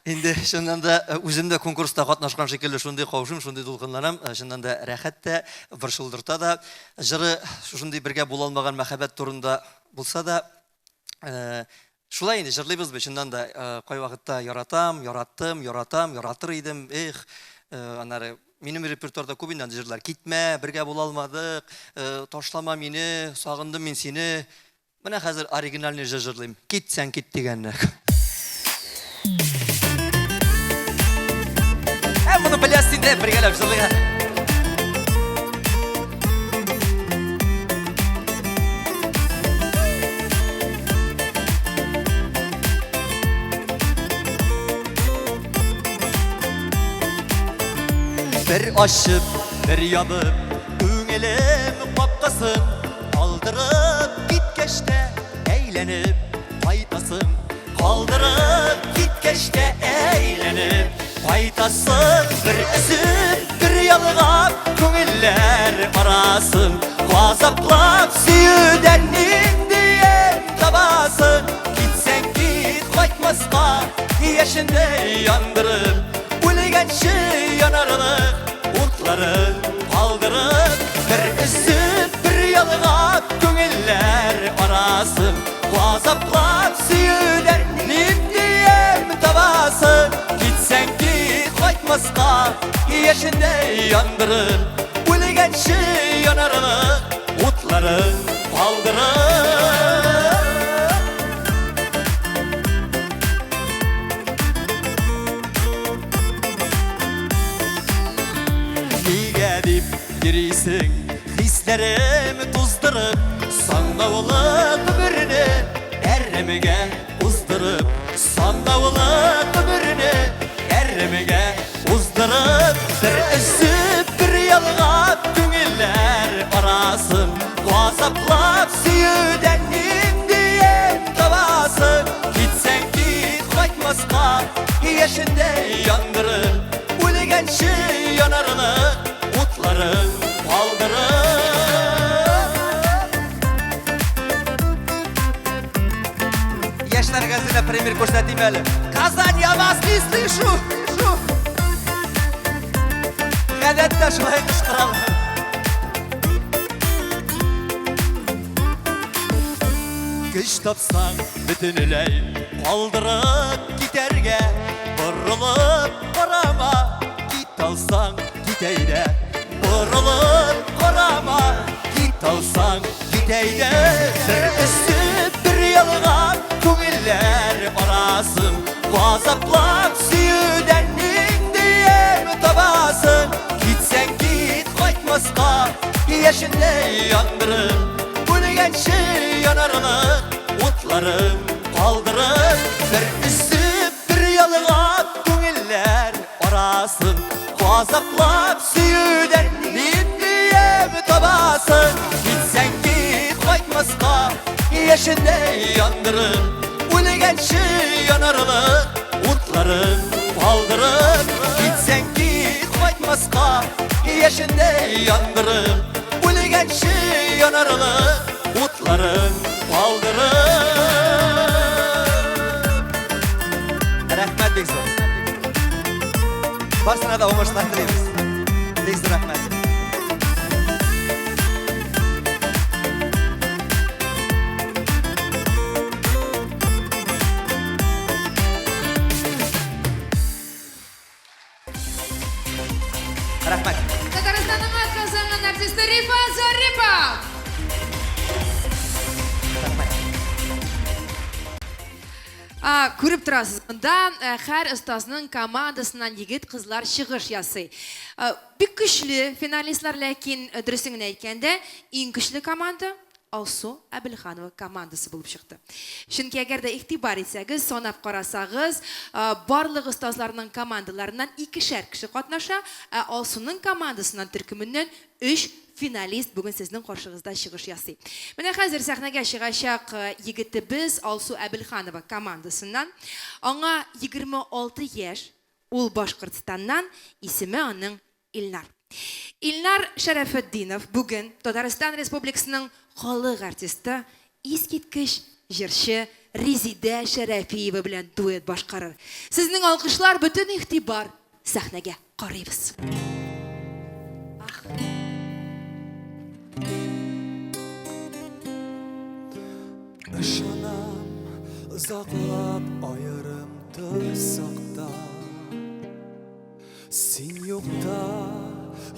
Инде чыннан да э, үзем дә конкурста катнашкан шикелле шундый каушыйм, шундый дулкынланам. Э, чыннан да рәхәт тә, борчылдырта да. Җыры шушындый бергә була алмаган мәхәббәт турында булса да, э, шулай инде җырлыйбыз бит, чыннан да кайвакытта яратам, яраттым, яратам, яратыр идем, эх, аннары минем репертуарда күп инде андый җырлар. Китмә, бергә була алмадык, ташлама мине, сагындым мин сине. Менә хәзер оригинальный җыр җырлыйм. Китсәң кит дигәнне. Ә моны беләсез инде, бергәләп җырлыйк. Бер ачып, бер ябып, күңелем капкасын калдырып киткәч тә әйләнеп кайтасың. Калдырып киткәч тә әйләнеп кайтасың. Бер өзеп, бер ялгап күңелләр арасын газаплап сөюдән нинди ямь табасың? Китсәң кит, кайтмаска яшендә яндырып, үлгәнче янарлык утларын калдырып, бер өзеп, бер ялгап күңелләр арасын газаплап сөюдән нинди ямь табасың? Китсәң кит, кайтмаска яшендә яндырып, үлгәнче янарлык утларын калдырып. Нигә дип йөрисең, хисләрем туздырып, Сандаулы гомерне әрәмгә уздырып, Сандаулы гомерне әрәмгә уздырып, Бер өзеп, бер ялгап күңелләр арасын газаплап сөюдән нинди ямь табасың? Китсәң кит, кайтмаска яшендә яндырып, үлгәнче янарлык утларын калдырып. Яшьләргә генә пример күрсәтим әле. Казань, я вас не слышу! Гадәттә шулай кычкыралар. Көч тапсаң, бөтенләй калдырып китәргә, борылып карама, кит алсаң, кит әйдә. Борылып карама, кит алсаң, кит әйдә. Бер өзеп, бер ялгап, күңелләр арасын газаплап сөюдән нинди ямь табасың? Китсәң кит, кайтмаска яшендә яндырып, үлгәнче янарлык утларын калдырып, бер өзеп, бер ялгап күңелләр арасын газаплап сөюдән нинди ямь табасың? Китсәң кит, кайтмаска яшендә яндырып, үлгәнче янарлык утларын калдырып, китсәң кит, кайтмаска яшендә яндырып, үлгәнче янарлык утларын калдырып. Рәхмәт бик зур. Барсына да уңышлар телибез. Бик зур рәхмәт. Күреп торасыз, монда һәр остазның командасыннан егет-кызлар чыгыш ясый. Бик көчле финалистлар, ләкин дөресен генә әйткәндә, иң көчле команда Алсу Әбелханова командасы булып чыкты. Чөнки әгәр дә игътибар итсәгез, санап карасагыз, барлык остазларның командаларыннан икешәр кеше катнаша, ә Алсуның командасыннан төркеменнән өч финалист бүген сезнең каршыгызда чыгыш ясый. Менә хәзер сәхнәгә чыгачак егетебез Алсу Әбелханова командасыннан. Аңа 26 яшь, ул Башкортстаннан, исеме аның Илнар. Илнар Шәрәфетдинов бүген Татарстан Республикасының халык артисты, искиткеч җырчы Резидә Шәрәфиева белән дуэт башкарыр. Сезнең алкышлар, бөтен игътибар сәхнәгә. Карыйбыз. Ах. Ышанам, озаклап аерым торсак та, Син юкта,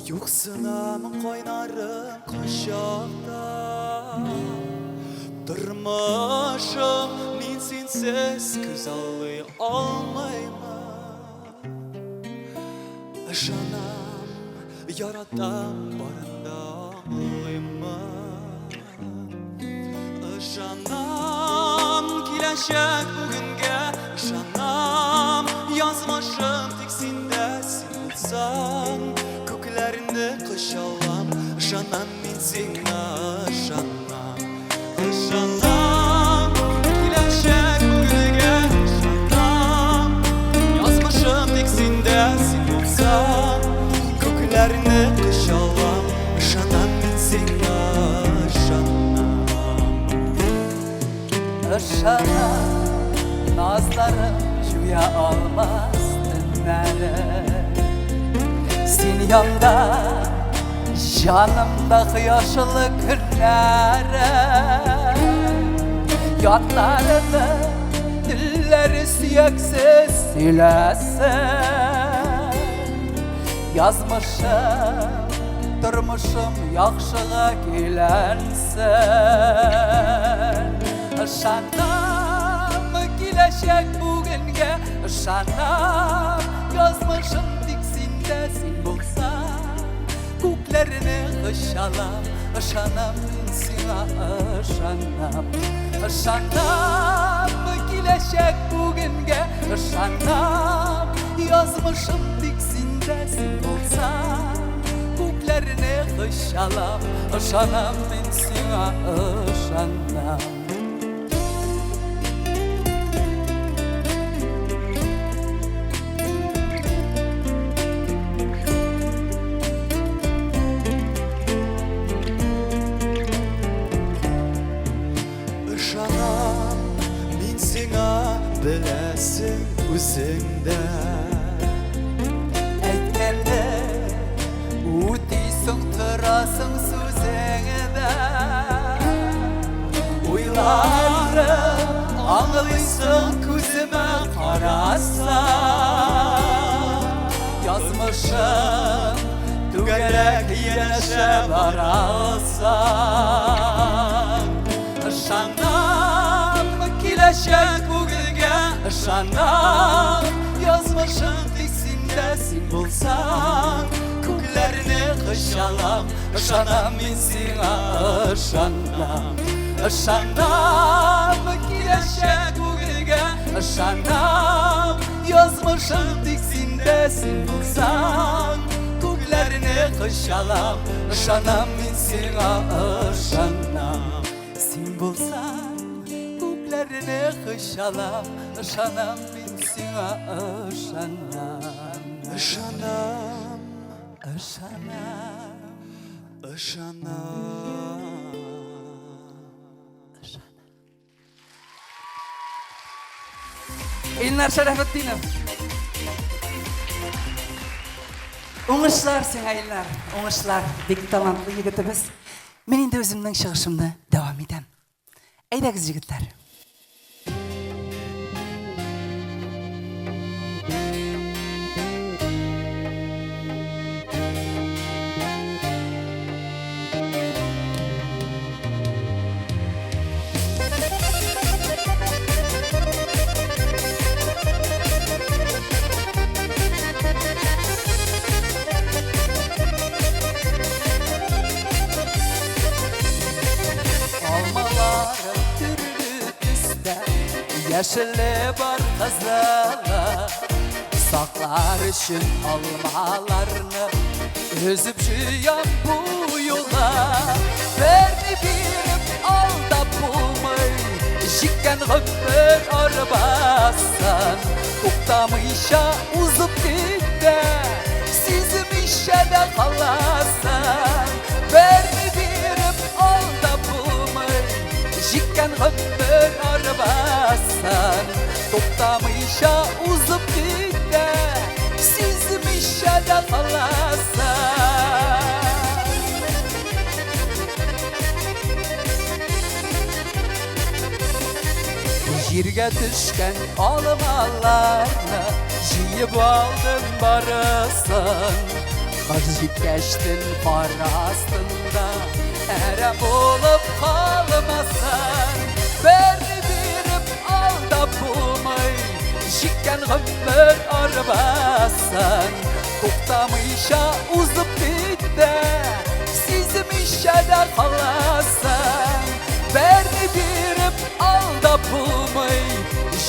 юксынам кайнарым кочакта. Тормышым мин синсез күзаллый алмыймын. Ышанам, яратам, барын да аңлыймын. Ышанам, киләчәк бүгенгә, ышанам, язмышым тик синдә, син булсаң, күкләрне кочалам, ышанам мин сиңа, ышанам. Ышанам, киләчәк бүгенгә, ышанам, язмышым тик синдә, син булсаң, күкләрне кочалам, ышанам мин сиңа, ышанам. Ышанам, назларым җуя алмас төннәре. Син янда, җанымда кояшлы көннәре. Ятларны телләре сөяксез сөйләсен. Язмышым, тормышым яхшыга көйләнсен. Ышанам, киләчәк бүгенгә, ышанам, язмышым тик синдә, син булсаң, күкләрне кочалам, ышанам мин сиңа, ышанам. Ышанам, киләчәк бүгенгә, ышанам, язмышым тик синдә, син булсаң, күкләрне кочалам, ышанам мин сиңа, ышанам. Ышанам мин сиңа, беләсең үзең дә. Әйткәнне үтисең, торасың сүзеңдә. Уйларым аңлыйсың күземә карасаң. Язмышым түгәрәк янәшә баралсаң. Ышанам киләчәк бүгенгә, ышанам, язмышым тик синдә, син булсаң, күкләрне кочалам, ышанам мин сиңа, ышанам. Ышанам киләчәк бүгенгә, ышанам, язмышым тик синдә, син булсаң, күкләрне кочалам, ышанам мин сиңа, ышанам. Син булсаң, күкләрне кочалам, ышанам мин сиңа, ышанам. Ышанам, ышанам, ышанам. Илнар Шәрәфетдинов. Уңышлар сиңа, Илнар, уңышлар. Бик талантлы егетебез. Мин инде үземнең чыгышымны дәвам итәм. Әйдәгез, егетләр. Яшеле бар, кызылы. Саклар өчен алмаларны өзеп җыям бу юлы. Берни биреп алдап булмый, җиккән гомер арбасын. Туктамыйча узып китә, сизмичә дә каласың. Берни биреп алдап булмый, җиккән гомер арбасын. Туктамыйча узып китә, сизмичә дә каласың. Җиргә төшкән алмаларны җыеп алдым барысын. Кыш җиткәчтен кар астында әрәм булып калмасын. Берни биреп алдап булмый, җиккән гомер арбасын. Туктамыйча узып китә, сизмичә дә каласың. Берни биреп алдап булмый,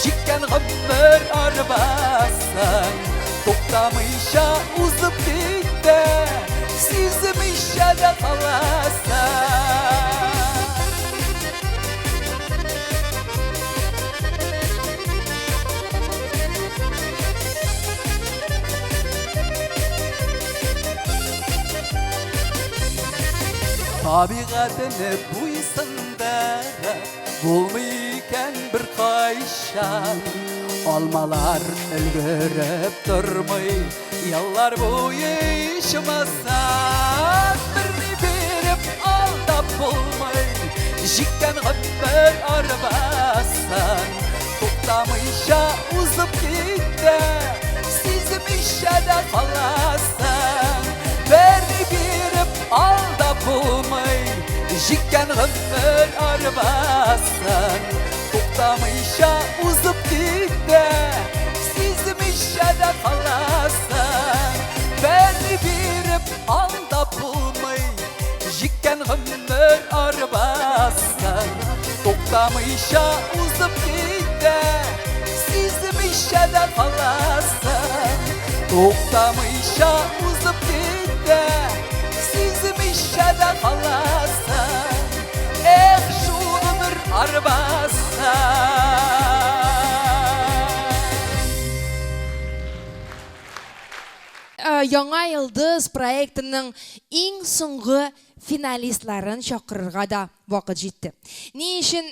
җиккән гомер арбасын. Туктамыйча узып китә, сизмичә дә каласың. Табигатене буйсындырып булмый икән беркайчан. Алмалар өлгереп тормый, еллар буе ичмасам. Берни биреп алдап булмый, җиккән гомер арбасын. Туктамыйча узып китә, сизмичә дә каласың. Берни биреп алдап булмый, җиккән гомер арбасын. Туктамыйча узып китә, сизмичә дә каласың. Берни биреп алдап булмый, җиккән гомер арбасын. Туктамыйча узып китә, сизмичә дә каласың. Туктамыйча узып китә, сизмичә дә каласың. Эх, шул гомер арбасы. Яңа йолдыз проектының иң соңгы финалистларын чакырырга да вакыт җитте. Ни өчен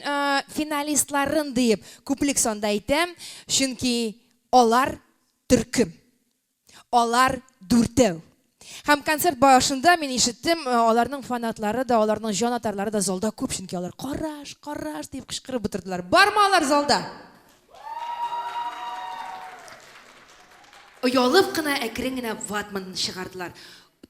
финалистларын диеп күплек санда әйтәм? Чөнки алар төркем. Алар дүртәү. Һәм концерт башында мин ишеттем, аларның фанатлары да, аларның җанатарлары да залда күп, чөнки алар караш, караш дип кычкырып утырдылар. Бармы алар залда? Оялып кына әкрен генә ватманны чыгардылар.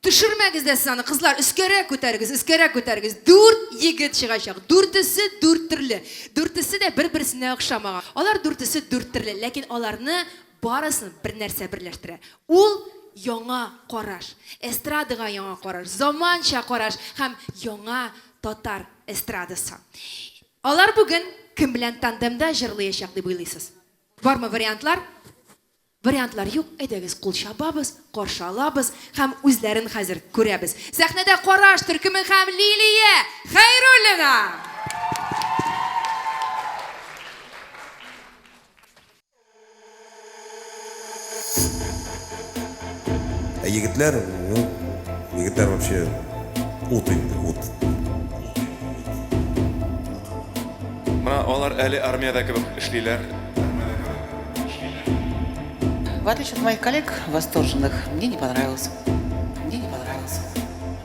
Төшермәгез дә сез аны, кызлар, өскәрәк күтәрегез, өскәрәк күтәрегез. Дүрт егет чыгачак. Дүртесе дүрт төрле. Дүртесе дә бер-берсенә охшамаган. Алар дүртесе дүрт төрле, ләкин аларны барысын бер нәрсә берләштерә. Ул яңа караш. Эстрадага яңа караш, заманча караш һәм яңа татар эстрадасы. Алар бүген кем белән тандемда җырлыячак дип уйлыйсыз? Бармы вариантлар? Вариантлар юк, әйдәгез кул чабабыз, каршы алабыз һәм үзләрен хәзер күрәбез. Сәхнәдә Караш төркеме һәм Лилия Хәйруллина! Ә егетләр, ну, егетләр вообще ут инде, ут. Менә алар әле армиядә кебек эшлиләр. В отличие от моих коллег восторженных, мне не понравилось. Мне не понравилось.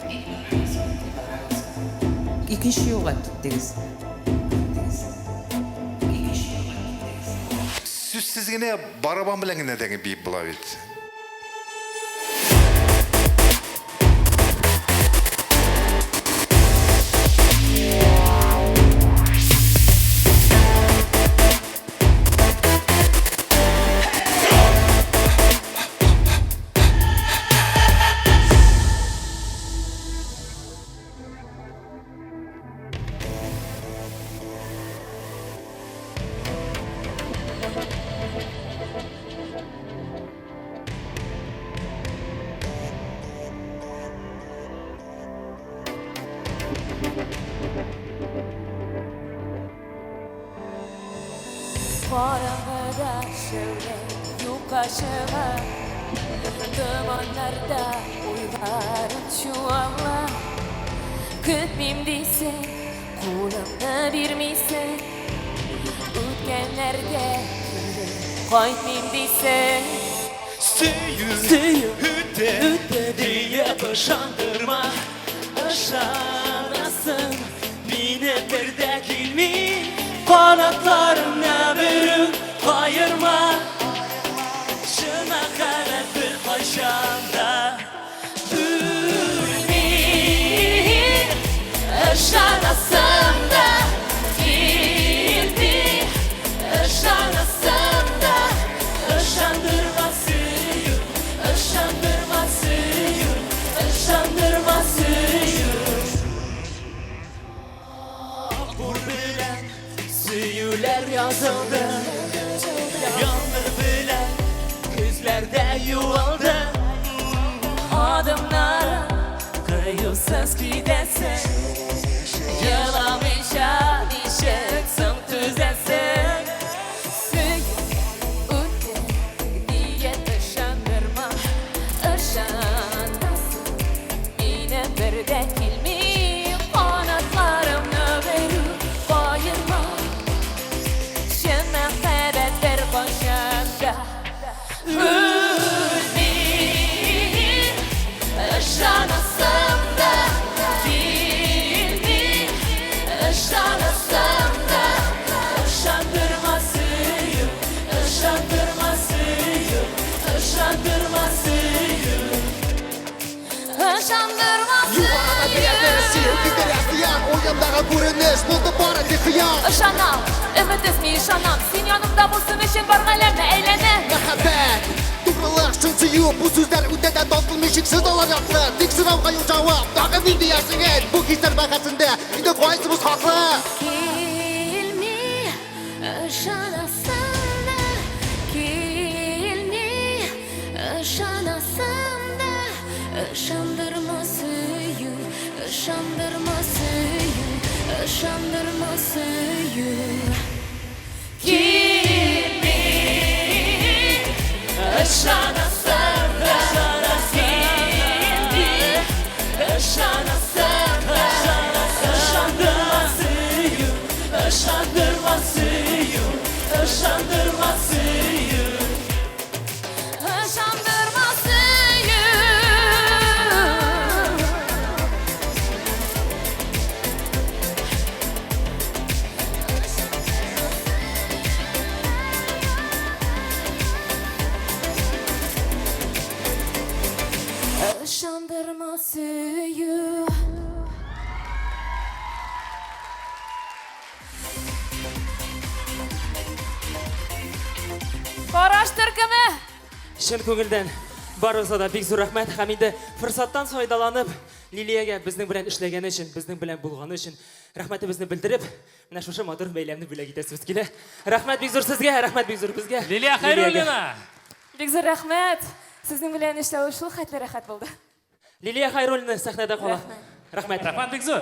Мне не понравилось. Не понравилось. Икенче юлга киттегез. Сүзсез генә барабан белән генә дә биеп була бит. Караңгыда шәүлә юкка чыга. Томаннарда уйларым чуала. Көтмим дисең, кулыңны бирмисең. Үткәннәргә кире кайтмыйм дисең. Сөю, сөю үтте, үтте диеп ышандырма. Ышанасың, мине бер дә килми. Канатларыңны берүк каерма. Чын мәхәббәт беркайчан да үлми. Ышанасың да килми. Ышанасың да ышандырма сөю, ышандырма сөю, ышандырма сөю. Акбур белән сөюләр язылды. Яңгыр белән күзләрдә юылды. Адымнарың кыюсыз китәсең. Еламыйча ничек соң түзәсең? Сөю үтте диеп ышандырма. Ышанасың, минем бер дә килми. Канатларымны берүк каерма. Чын мәхәббәт беркайчан да үлми. Ышанасым да килми. Ышанасым да Ышандырма сөю, ышандырма сөю, ышандырма сөю. Ышандырма Югарыда сөю. Китерә зыян, уемдагы күренеш булды бары тик хыял. Ышанам, өмет өзми ышанам. Син янымда булсын өчен бар галәмне әйләнәм. Мәхәббәт, тугрылык, чын сөю, бу сүзләр үтә дә татлы, чиксез алар яклы. Тик сорауга юк җавап, тагын нинди диясең әйт, бу хисләр бәхәсендә инде кайсыбыз хаклы? Килми, ышанасым да килми. Ышанасым да ышандырма сөю, ышандырма сөю, ышандырма сөю. Килми, ышанасым да килми. Ышанасым да ышандырма сөю, ышандырма сөю, ышандырма сөю. Ышандырма сөю. Ышандырма сөю. Караш төркеме! Чын күңелдән барыгызга да бик зур рәхмәт һәм инде форсаттан файдаланып, Лилиягә безнең белән эшләгәне өчен, безнең белән булганы өчен рәхмәтебезне белдереп, менә шушы матур бәйләмне бүләк итәсебез килә. Рәхмәт бик зур сезгә, рәхмәт бик зур безгә. Лилия Хәйруллина! Бик зур рәхмәт! Сезнең белән эшләү шул хәтле рәхәт булды. Лилия Хәйруллина сәхнәдә кала. Рәхмәт. Рәхмәт бик зур.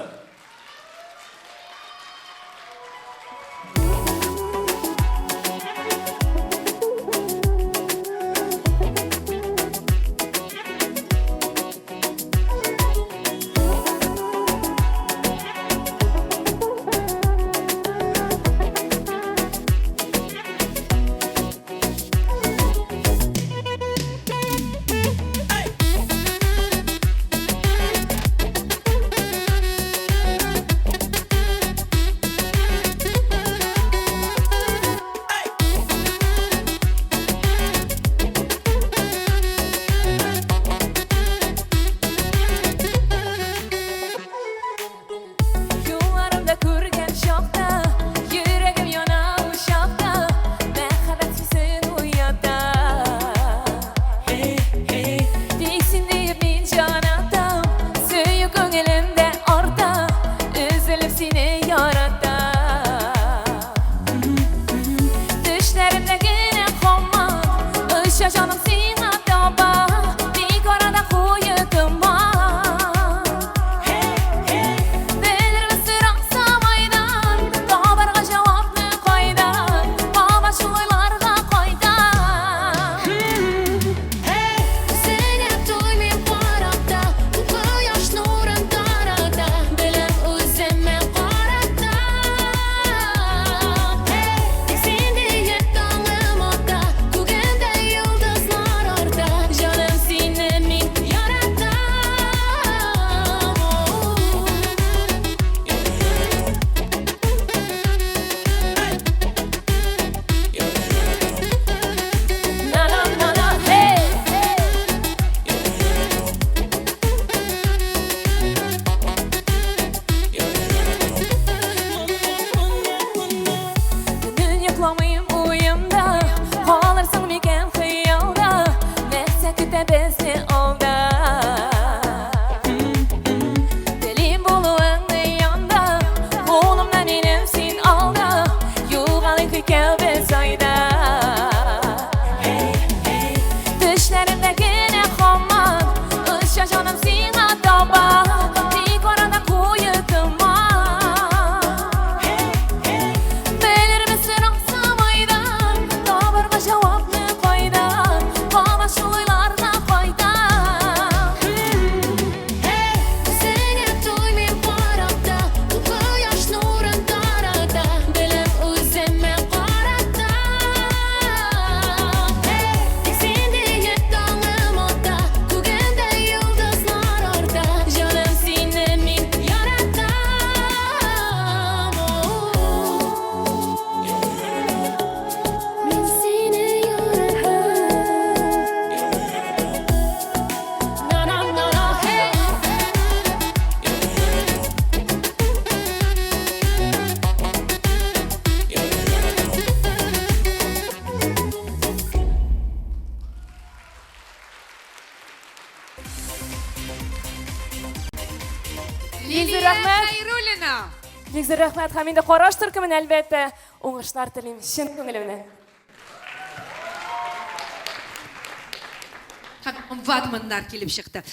Лилия Хәйруллина. Бик зур рәхмәт һәм инде караш төркеменә әлбәттә уңышлар телим чын күңелемнән. Һәм ватманнар килеп чыкты.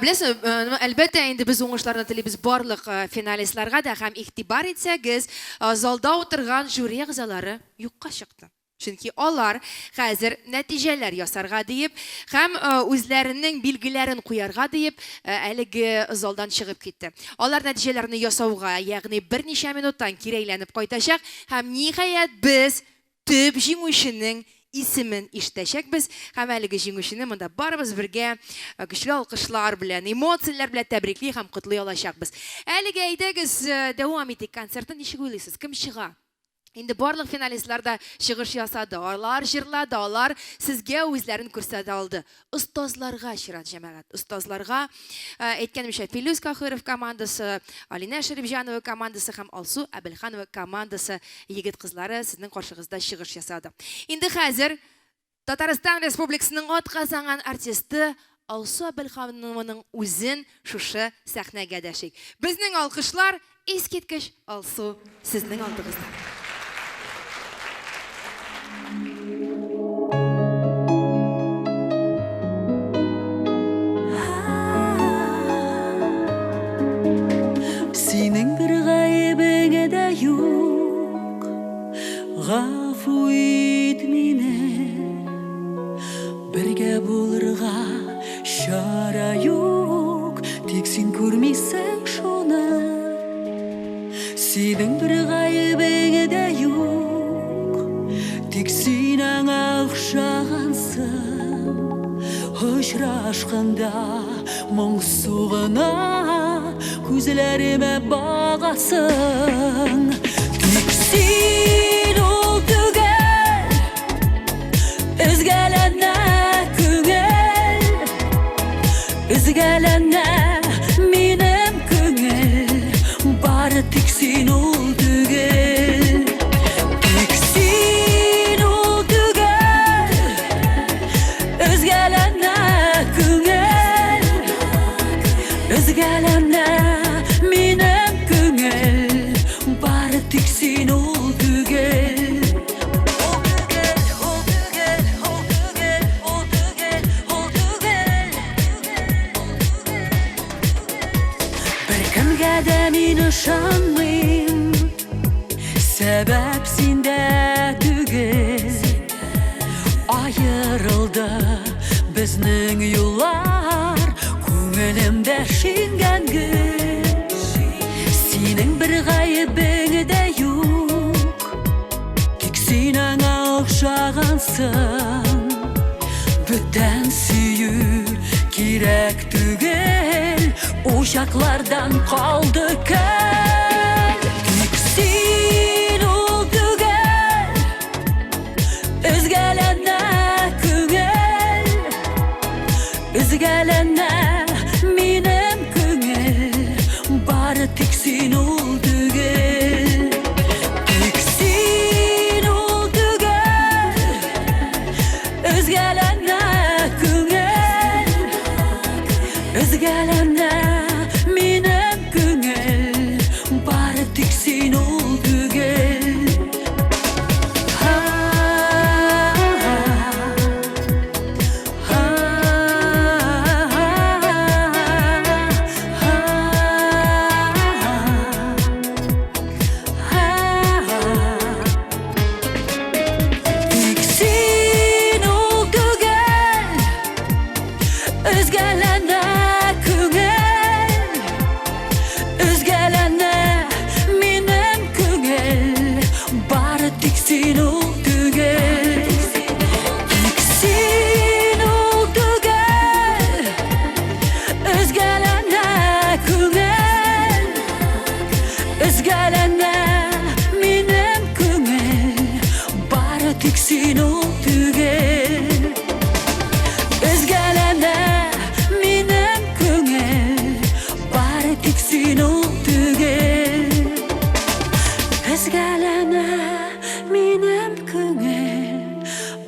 Беләсез, әлбәттә, инде без уңышларны телибез барлык финалистларга да һәм игътибар итсәгез, залда утырган жюри әгъзалары юкка чыкты. Чөнки алар хәзер нәтиҗәләр ясарга диеп һәм үзләренең билгеләрен куярга диеп әлеге залдан чыгып китте. Алар нәтиҗәләрне ясауга, ягъни берничә минуттан кире әйләнеп кайтачак һәм, ниһаять, без төп җиңүченең исемен ишетәчәкбез һәм әлеге җиңүчене монда барыбыз бергә көчле алкышлар белән, эмоцияләр белән тәбрикли һәм котлый алачакбыз. Әлегә әйдәгез, дәвам итик концертны. Ничек уйлыйсыз, кем чыга? Инде барлык финалистлар да чыгыш ясады, алар җырлады, алар сезгә үзләрен күрсәтә алды. Остазларга чират, җәмәгать, остазларга, әйткәнемчә, Филүс Каһиров командасы, Алинә Шәрипҗанова командасы һәм Алсу Әбелханова командасы егет-кызлары сезнең каршыгызда чыгыш ясады. Инде хәзер Татарстан Республикасының атказанган артисты Алсу Әбелханованың үзен шушы сәхнәгә дәшик. Безнең алкышлар искиткеч, Алсу, сезнең алдыгызда. Синең бер гаебең дә юк. Гафу ит мине, бергә булырга чара юк, тик син күрмисең шуны. Синең бер гаебең дә юк, тик син аңа охшагансың. Очрашканда моңсу гына күзләремә багасың. Тик син ул түгел, өзгәләнә күңел, өзгәләнә минем күңел, бары тик син ул түгел. Тик син ул түгел, өзгәләнә күңел, өзгәләнә минем күңел, бары тик син ул түгел. Ул түгел, ул түгел, ул түгел, ул түгел, ул түгел. Беркемгә дә мин ышанмыйм, сәбәп синдә түгел. Аерылды безнең юллар, күңелемдә шиңгән гөл. Синең бер гаебең дә юк, тик син аңа охшагансың. Бүтән сөю кирәк түгел, учаклардан калды көл. Тик син ул түгел, өзгәләнә күңел, өзгәләнә минем күңел, бары тик син ул түгел. Тик син ул түгел, өзгәләнә күңел, өзгәләнә минем күңел, бары тик син ул түгел. Тик син ул түгел, өзгәләнә күңел, өзгәләнә минем күңел, бары тик син ул түгел. Тик син ул түгел, өзгәләнә күңел, өзгәләнә минем күңел, бары тик син ул түгел. Өзгәләнә минем күңел, бары тик син ул түгел. Өзгәләнә минем күңел,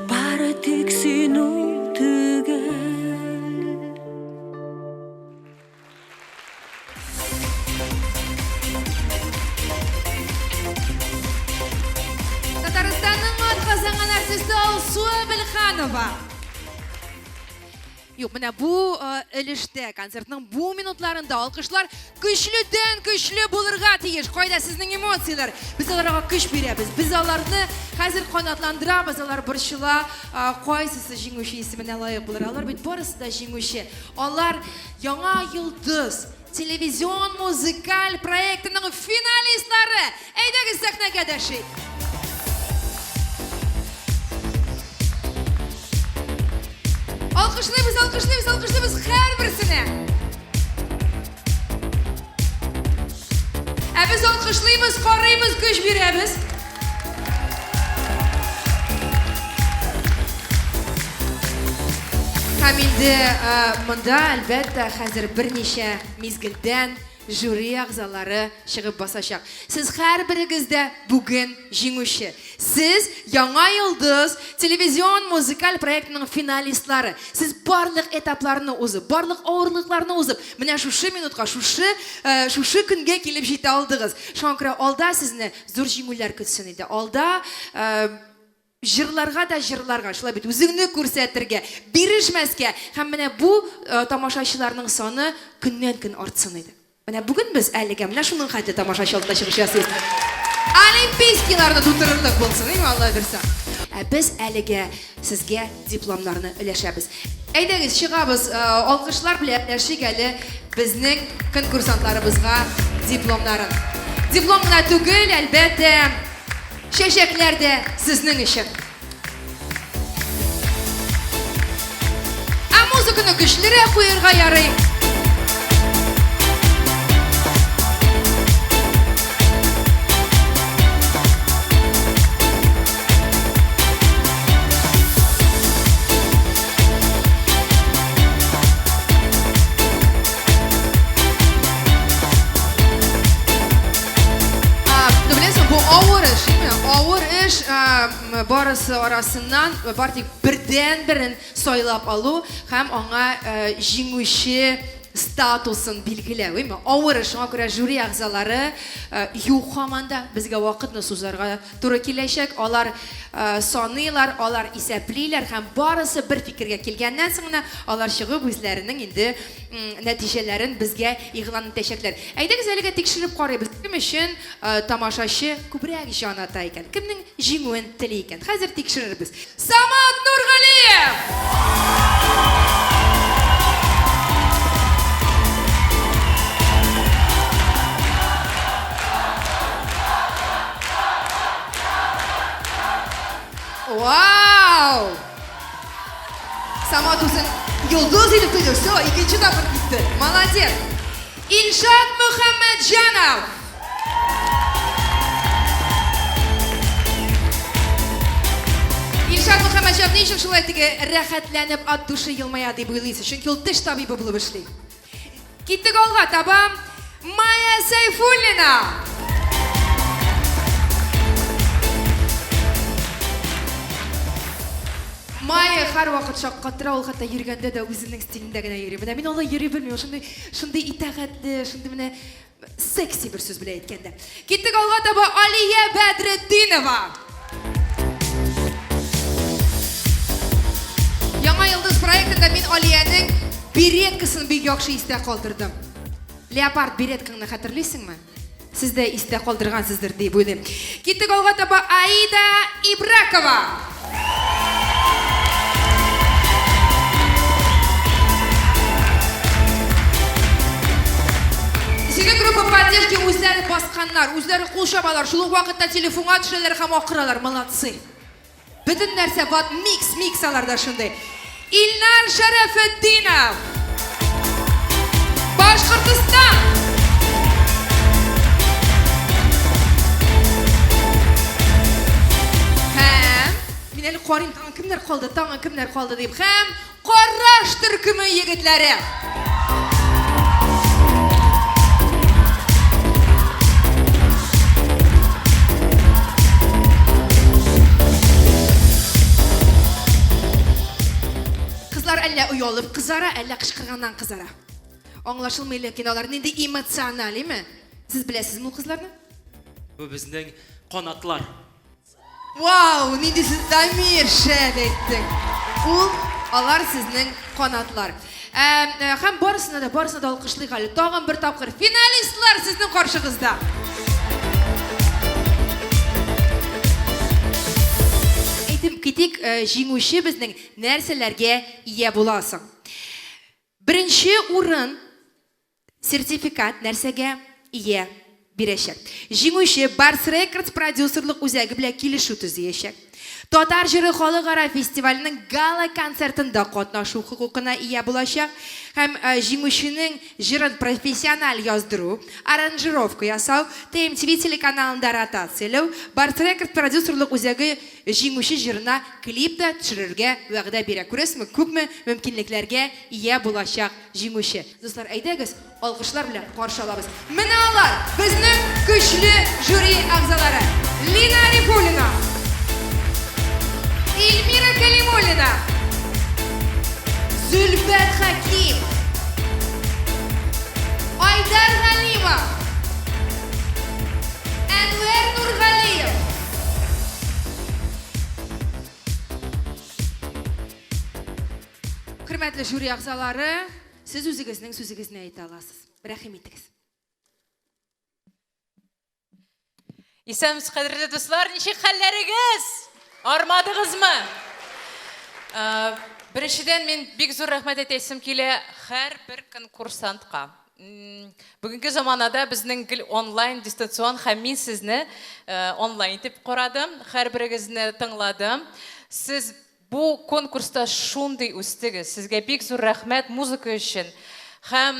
бары тик син ул түгел. Иванова. Юк, менә бу өлештә, концертның бу минутларында алкышлар көчледән көчле булырга тиеш. Кайда сезнең эмоцияләр? Без аларга көч бирәбез. Без аларны хәзер канатландырабыз. Алар борчыла, кайсысы җиңүче исеменә лаек булыр. Алар бит барысы да җиңүче. Алар Яңа йолдыз телевизион музыкаль проектының финалистлары. Әйдәгез сәхнәгә дәшик. Алкышлыйбыз, алкышлыйбыз, алкышлыйбыз һәрберсенә. Ә без алкышлыйбыз, карыйбыз, көч бирәбез. Һәм инде монда, әлбәттә, хәзер берничә мизгелдән жюри әгъзалары чыгып басачак. Сез һәрберегез дә бүген җиңүче. Сез Яңа йолдыз телевизион музыкаль проектының финалистлары. Сез барлык этапларны узып, барлык авырлыкларны узып, менә шушы минутка, шушы шушы көнгә килеп җитә алдыгыз. Шуңа күрә алда сезне Зур җиңүләр көтсен иде. Алда җырларга да җырларга, шулай бит, үзеңне күрсәтергә, бирешмәскә һәм менә бу тамашачыларның саны көннән-көн артсын иде. Менә бүген без әлегә менә шуның хәтле тамашачы алдында чыгыш ясыйбыз. Олимпийскийларны тутырырлык булсын, әйме, Алла бирса. Ә без әлегә сезгә дипломнарны өләшәбез. Әйдәгез, чыгабыз, алкышлар белән өләшик әле безнең конкурсантларыбызга дипломнарын. Диплом гына түгел, әлбәттә, чәчәкләр дә сезнең өчен. Ә музыканы көчлерәк куерга ярый. Ну, беләсең, бу авыр эш, әйме? Авыр эш, барысы арасыннан бар тик бердән-берен сайлап алу һәм аңа җиңүче статусын билгеләү, әйме? Авыр эш, шуңа күрә жюри әгъзалары юк һаман да, безгә вакытны сузарга туры киләчәк. Алар саныйлар, алар исәплиләр һәм барысы бер фикергә килгәннән соң гына алар чыгып үзләренең инде нәтиҗәләрен безгә игълан итәчәкләр. Әйдәгез әлегә тикшереп карыйбыз, кем өчен тамашачы күбрәк җан ата икән, кемнең җиңүен тели икән. Хәзер тикшерербез. Самат Нургалиев! Вау! Самат үзен йолдыз итеп тойды. Все, икенче тапкыр китте. Молодец. Илшат Мөхәммәтҗанов! Илшат Мөхәммәтҗанов ни өчен шулай теге рәхәтләнеп от души елмая дип уйлыйсыз? Чөнки ул теш табибы булып эшли. Киттек алга таба. Майя Сәйфуллина! Майя һәрвакыт шаккатыра, ул хәтта йөргәндә дә үзенең стилендә генә йөри. Менә мин алай йөри белмим, шундый, шундый итагатьле, шундый менә секси бер сүз белән әйткәндә. Киттек алга таба Алия Бәдретдинова. Яңа йолдыз проектында мин Алиянең береткасын бик яхшы истә калдырдым. Леопард береткаңны хәтерлисеңме? Сез дә истә калдыргансыздыр дип уйлыйм. Киттек алга таба Аида Ибракова. Синең группа поддержки үзләре басканнар, үзләре кул чабалар, шул ук вакытта телефонга төшәләр һәм акыралар. Молодцы. Бөтен нәрсә ват микс, микс аларда шундый. Илнар Шәрәфетдинов. Башкортостан. Һәм мин әле карыйм, тагын кемнәр калды, тагын кемнәр калды дип. Һәм Караш төркеме егетләре. Кызлар әллә оялып кызара, әллә кычкырганнан кызара. Аңлашылмый, ләкин алар нинди эмоциональ, име? Сез беләсезме ул кызларны? Бу безнең канатлар. Вау, нинди сез Дамир, шәп әйттең. Ул, алар сезнең канатлар. Ә, э, һәм барысына да, барысына да алкышлыйк әле. Тагын бер тапкыр финалистлар сезнең каршыгызда. Әйтеп китик, э, җиңүче безнең нәрсәләргә ия була соң? Беренче урын Сертификат нәрсәгә ия бирәчәк? Җиңүче Барс Рекордс продюсерлык үзәге белән килешү төзиячәк. Татар җыры халыкара фестиваленең гала-концертында катнашу хокукына ия булачак һәм җиңүченең җырын профессиональ яздыру, аранжировка ясау, TMTV телеканалында ротацияләү, Барс Рекорд продюсерлык үзәге җиңүче җырына клип та төшерергә вәгъдә бирә. Күрәсезме, күпме мөмкинлекләргә ия булачак Җиңүче. Дуслар, әйдәгез, алкышлар белән каршы алабыз. Менә алар, безнең көчле жюри әгъзалары. Лина Арифуллина. Эльмира Кәлимуллина. Зөлфәт Хәким. Айдар Галимов. Әнвәр Нургалиев. Хөрмәтле жюри әгъзалары, сез үзегезнең сүзегезне әйтә аласыз. Рәхим итегез. Исәнмесез, кадерле дуслар, ничек хәлләрегез? Армадыгызмы? Э, беренчедән, мин бик зур рәхмәт әйтәсем килә һәрбер конкурсантка. Бүгенге заманада безнең гел онлайн, дистанцион һәм мин сезне э, онлайн итеп карадым, һәрберегезне тыңладым. Сез Бу конкурста шундый үстегез. Сезгә бик зур рәхмәт музыка өчен. Һәм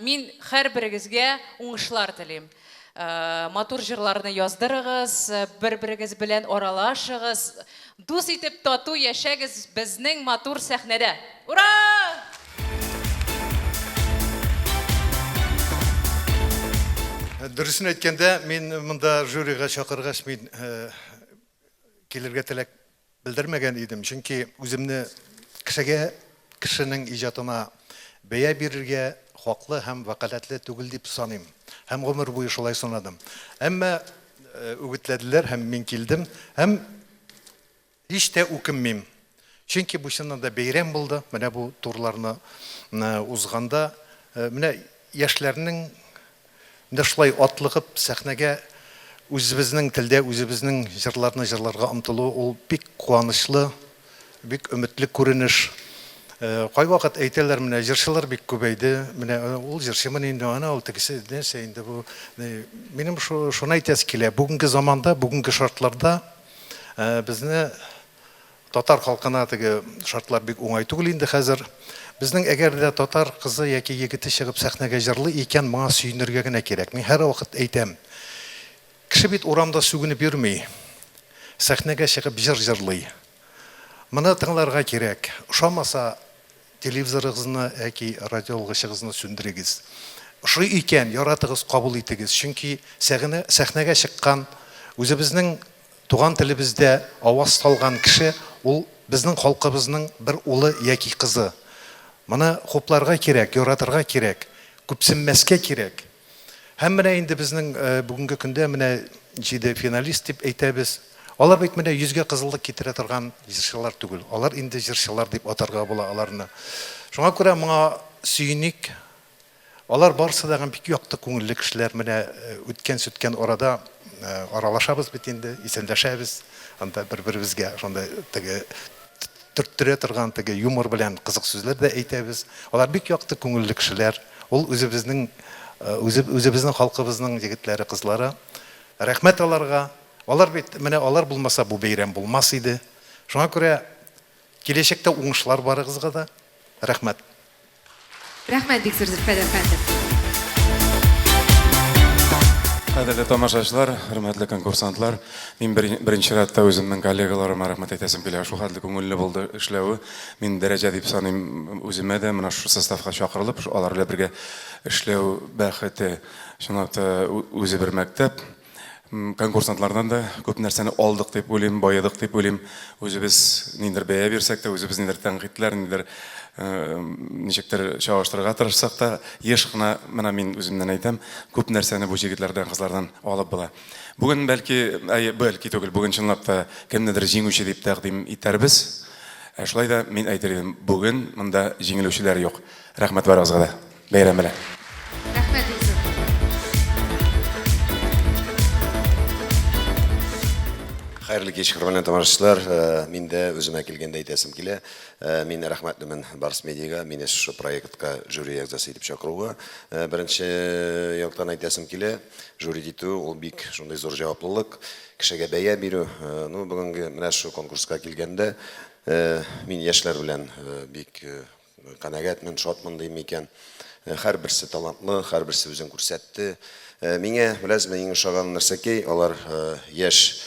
мин һәрберегезгә уңышлар телим. Матур җырларны яздырыгыз, бер-берегез белән аралашыгыз. Дус итеп тату яшәгез безнең матур сәхнәдә. Ура! Дөресен әйткәндә, мин монда жюрига чакыргач, мин килергә теләк Белдермәгән идем, чөнки үземне кешегә, кешенең иҗатына бәя бирергә хаклы һәм вәкаләтле түгел дип саныйм. Һәм гомер буе шулай санадым. Әмма үгетләделәр һәм мин килдем. Һәм һич тә үкенмим. Чөнки бу чыннан да бәйрәм булды. Менә бу турларны узганда, менә яшьләрнең Менә шулай атлыгып сәхнәгә үзебезнең телдә үзебезнең җырларны җырларга омтылу ул бик куанычлы, бик өметле күренеш. Кайвакыт әйтәләр, менә җырчылар бик күбәйде, менә ул җырчымыни инде, ана ул тегесе, нәрсә инде бу. Минем шуны әйтәсе килә, бүгенге заманда, бүгенге шартларда безне Татар халкына теге шартлар бик уңай түгел инде хәзер. Безнең әгәр дә татар кызы яки егете чыгып сәхнәгә җырлый икән, моңа сөенергә генә кирәк. Мин һәрвакыт әйтәм, кеше бит урамда сүгенеп йөрми, сәхнәгә чыгып җыр җырлый. Моны тыңларга кирәк. Ошамаса, Телевизорыгызны яки радиоалгычыгызны сүндерегез. Ошый икән, яратыгыз, кабул итегез. Чөнки сәгынә, сәхнәгә чыккан, үзебезнең туган телебездә аваз салган кеше, ул безнең халкыбызның бер улы яки кызы. Моны хупларга кирәк, яратырга кирәк, күпсенмәскә кирәк. Һәм менә инде безнең бүгенге көндә менә җиде финалист дип әйтәбез. Алар бит менә йөзгә кызыллык китерә торган җырчылар түгел. Алар инде җырчылар дип атарга була аларны. Шуңа күрә моңа сөеник. Алар барысы да бик якты күңелле кешеләр. Менә үткән-сүткән арада аралашабыз бит инде, исәнләшәбез. Анда бер-беребезгә шундай теге төрттерә торган теге юмор белән кызык сүзләр дә әйтәбез. Алар бик якты күңелле кешеләр. Ул үзебезнең, үзебезнең халкыбызның егетләре, кызлары. Рәхмәт аларга. Алар бит, менә алар булмаса бу бәйрәм булмас иде. Шуңа күрә киләчәктә уңышлар барыгызга да. Рәхмәт. Рәхмәт бик зур, Зөлфәт әфәнде. Кадерле тамашачылар, хөрмәтле конкурсантлар, мин беренче чиратта үземнең коллегаларыма рәхмәт әйтәсем килә. Шул хәтле күңелле булды эшләве. Мин дәрәҗә дип саныйм үземә дә, менә шушы составка чакырылып, алар белән бергә эшләү бәхете, чынлап та, үзе бер мәктәп. Конкурсантлардан да күп нәрсәне алдык дип уйлыйм, баедык дип уйлыйм. Үзебез ниндидер бәя бирсәк тә, үзебез ниндидер тәнкыйтьләр, ниндидер ничектер чагыштырырга тырышсак та, еш кына, менә мин үземнән әйтәм, күп нәрсәне бу җегетләрдән, кызлардан алып була. Бүген бәлки, әйе, бәлки түгел, бүген чынлап та кемнедер җиңүче дип тәкъдим итәрбез. Ә шулай да мин әйтер идем, бүген монда җиңелүчеләр юк. Рәхмәт барыгызга да. Бәйрәм белән. Рәхмәт, Илсур. Хәерле кич, хөрмәтле тамашачылар. Мин дә үземә килгәндә әйтәсем килә. Мин рәхмәтлемен Барс Медиага, мине шушы проектка жюри әгъзасы итеп чакыруга. Беренче яктан әйтәсем килә, жюри итү ул бик шундый зур җаваплылык, кешегә бәя бирү. Ну, бүгенге менә шушы конкурска килгәндә, мин яшьләр белән бик Канәгатьмен, шатмын дим микән. Һәрберсе талантлы, һәрберсе үзен күрсәтте. Миңа, беләсезме, иң ошаган нәрсәкәй, алар яшь,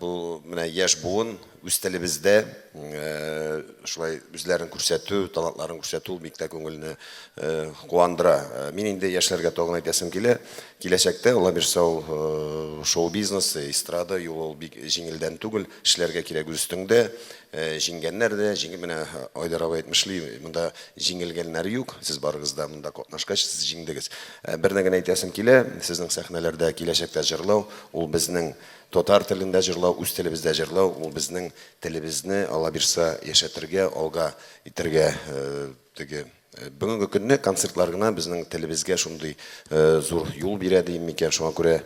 бу менә яшь буын үз телебездә шулай үзләрен күрсәтү, талантларын күрсәтү ул бик тә күңелне куандыра. Мин инде яшьләргә тагын әйтәсем килә, киләчәктә, Алла бирсә, ул шоу-бизнес, эстрада юлы ул бик җиңелдән түгел, эшләргә кирәк үз өстеңдә. Җиңгәннәр дә, җиңел, менә Айдар абый әйтмешли, монда җиңелгәннәр юк, сез барыгыз да монда катнашкач, сез җиңдегез. Берне генә әйтәсем килә, сезнең сәхнәләрдә киләчәктә җырлау, ул безнең татар телендә җырлау, үз телебездә җырлау, ул безнең телебезне, Алла бирса, яшәтергә, алга итәргә теге Бүгенге көнне концертлар гына безнең телебезгә шундый зур юл бирә дим микән, шуңа күрә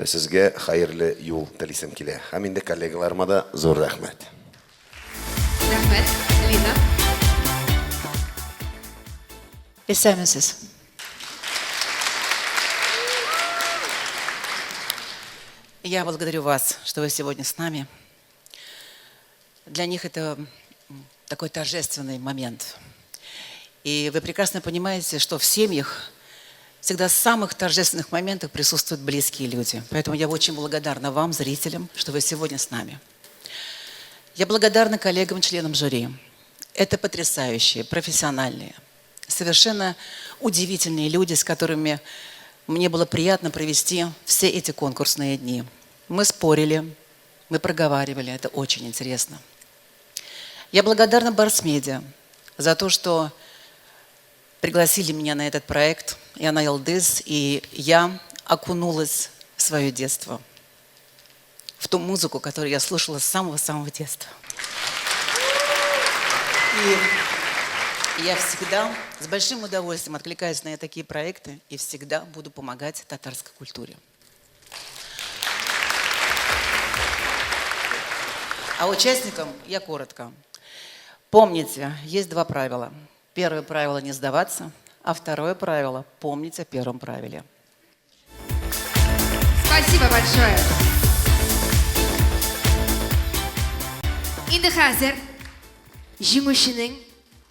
сезгә хәерле юл телисем килә. Һәм инде коллегаларыма да зур рәхмәт. Рәхмәт, Лина. Исәнмесез. Я благодарю вас, что вы сегодня с нами. Для них это такой торжественный момент. И вы прекрасно понимаете, что в семьях всегда в самых торжественных моментах присутствуют близкие люди. Поэтому я очень благодарна вам, зрителям, что вы сегодня с нами. Я благодарна коллегам, членам жюри. Это потрясающие, профессиональные, совершенно удивительные люди, с которыми мне было приятно провести все эти конкурсные дни. Мы спорили, мы проговаривали, это очень интересно. Я благодарна Барсмедиа за то, что пригласили меня на этот проект Яна Йолдыз, и я окунулась в свое детство, в ту музыку, которую я слушала с самого-самого детства. И я всегда с большим удовольствием откликаюсь на такие проекты и всегда буду помогать татарской культуре. А участникам я коротко. Помните, есть два правила. Первое правило – не сдаваться, а второе правило – помнить о первом правиле. Спасибо большое. Инде хәзер җиңүченең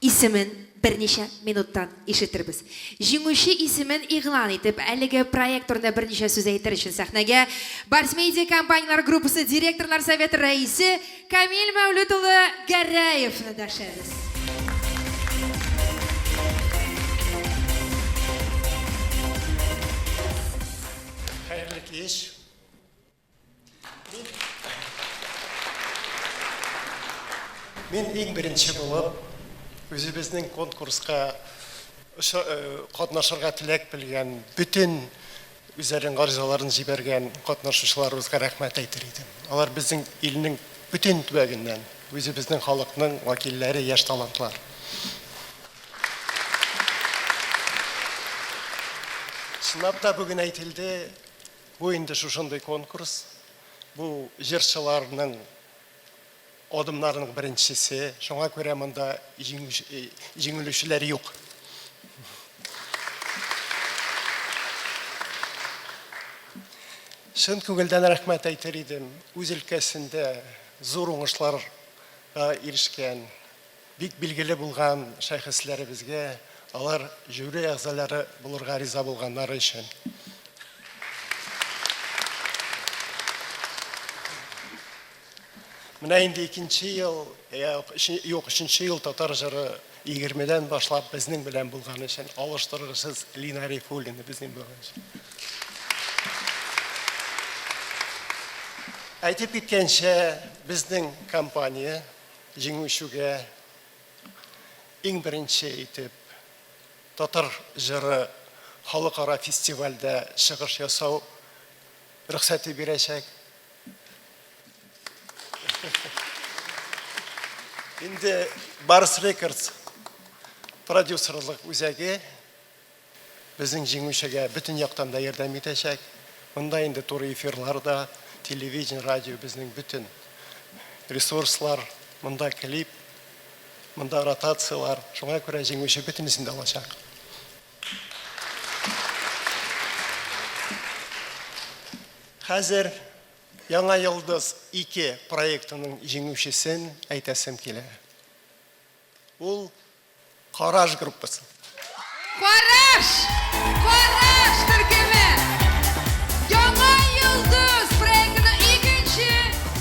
исемен берничә минуттан ишетербез. Җиңүче исемен игълан итеп, әлеге проект турында берничә сүз әйтер өчен сәхнәгә Барс Медиа компанияләр группасы директорлар советы рәисе Камил Мәүлүт улы Гәрәевны дәшәбез. Хәерле кич. Мин иң беренче булып үзебезнең конкурска катнашырга теләк белгән бөтен үзләренең гаризаларын җибәргән катнашучыларыбызга рәхмәт әйтер идем. Алар безнең илнең бөтен төбәгеннән, үзебезнең халыкның вәкилләре, яшь талантлар. Чынлап та бүген әйтелде, Бу инде шушындый конкурс, бу җырчыларның адымнарының беренчесе, шуңа күрә монда җиңелүчеләр юк. Чын күңелдән рәхмәт әйтер идем, үз өлкәсендә зур уңышларга ирешкән, бик билгеле булган шәхесләребезгә, алар жюри әгъзалары булырга риза булганнары өчен. Менә инде икенче ел, юк, өченче ел татар җыры егермедән башлап безнең белән булган өчен, алыштыргысыз Лина Рифуллина безнең булган өчен. Әйтеп киткәнчә, безнең компания Җиңүчегә иң беренче итеп Татар җыры халыкара фестивальдә чыгыш ясау рөхсәте бирәчәк. Инде Барс Рекордс продюсерлык үзәге безнең җиңүчегә бөтен яктан да ярдәм итәчәк. Монда инде туры эфирлар да, телевидение, радио безнең бөтен ресурслар, монда клип, монда ротацияләр. Шуңа күрә җиңүче бөтенесен дә алачак. Хәзер Яңа йолдыз 2 проектының җиңүчесен әйтәсем килә. Ул Караш группасы. Караш! Караш төркеме! Яңа йолдыз проектының икенче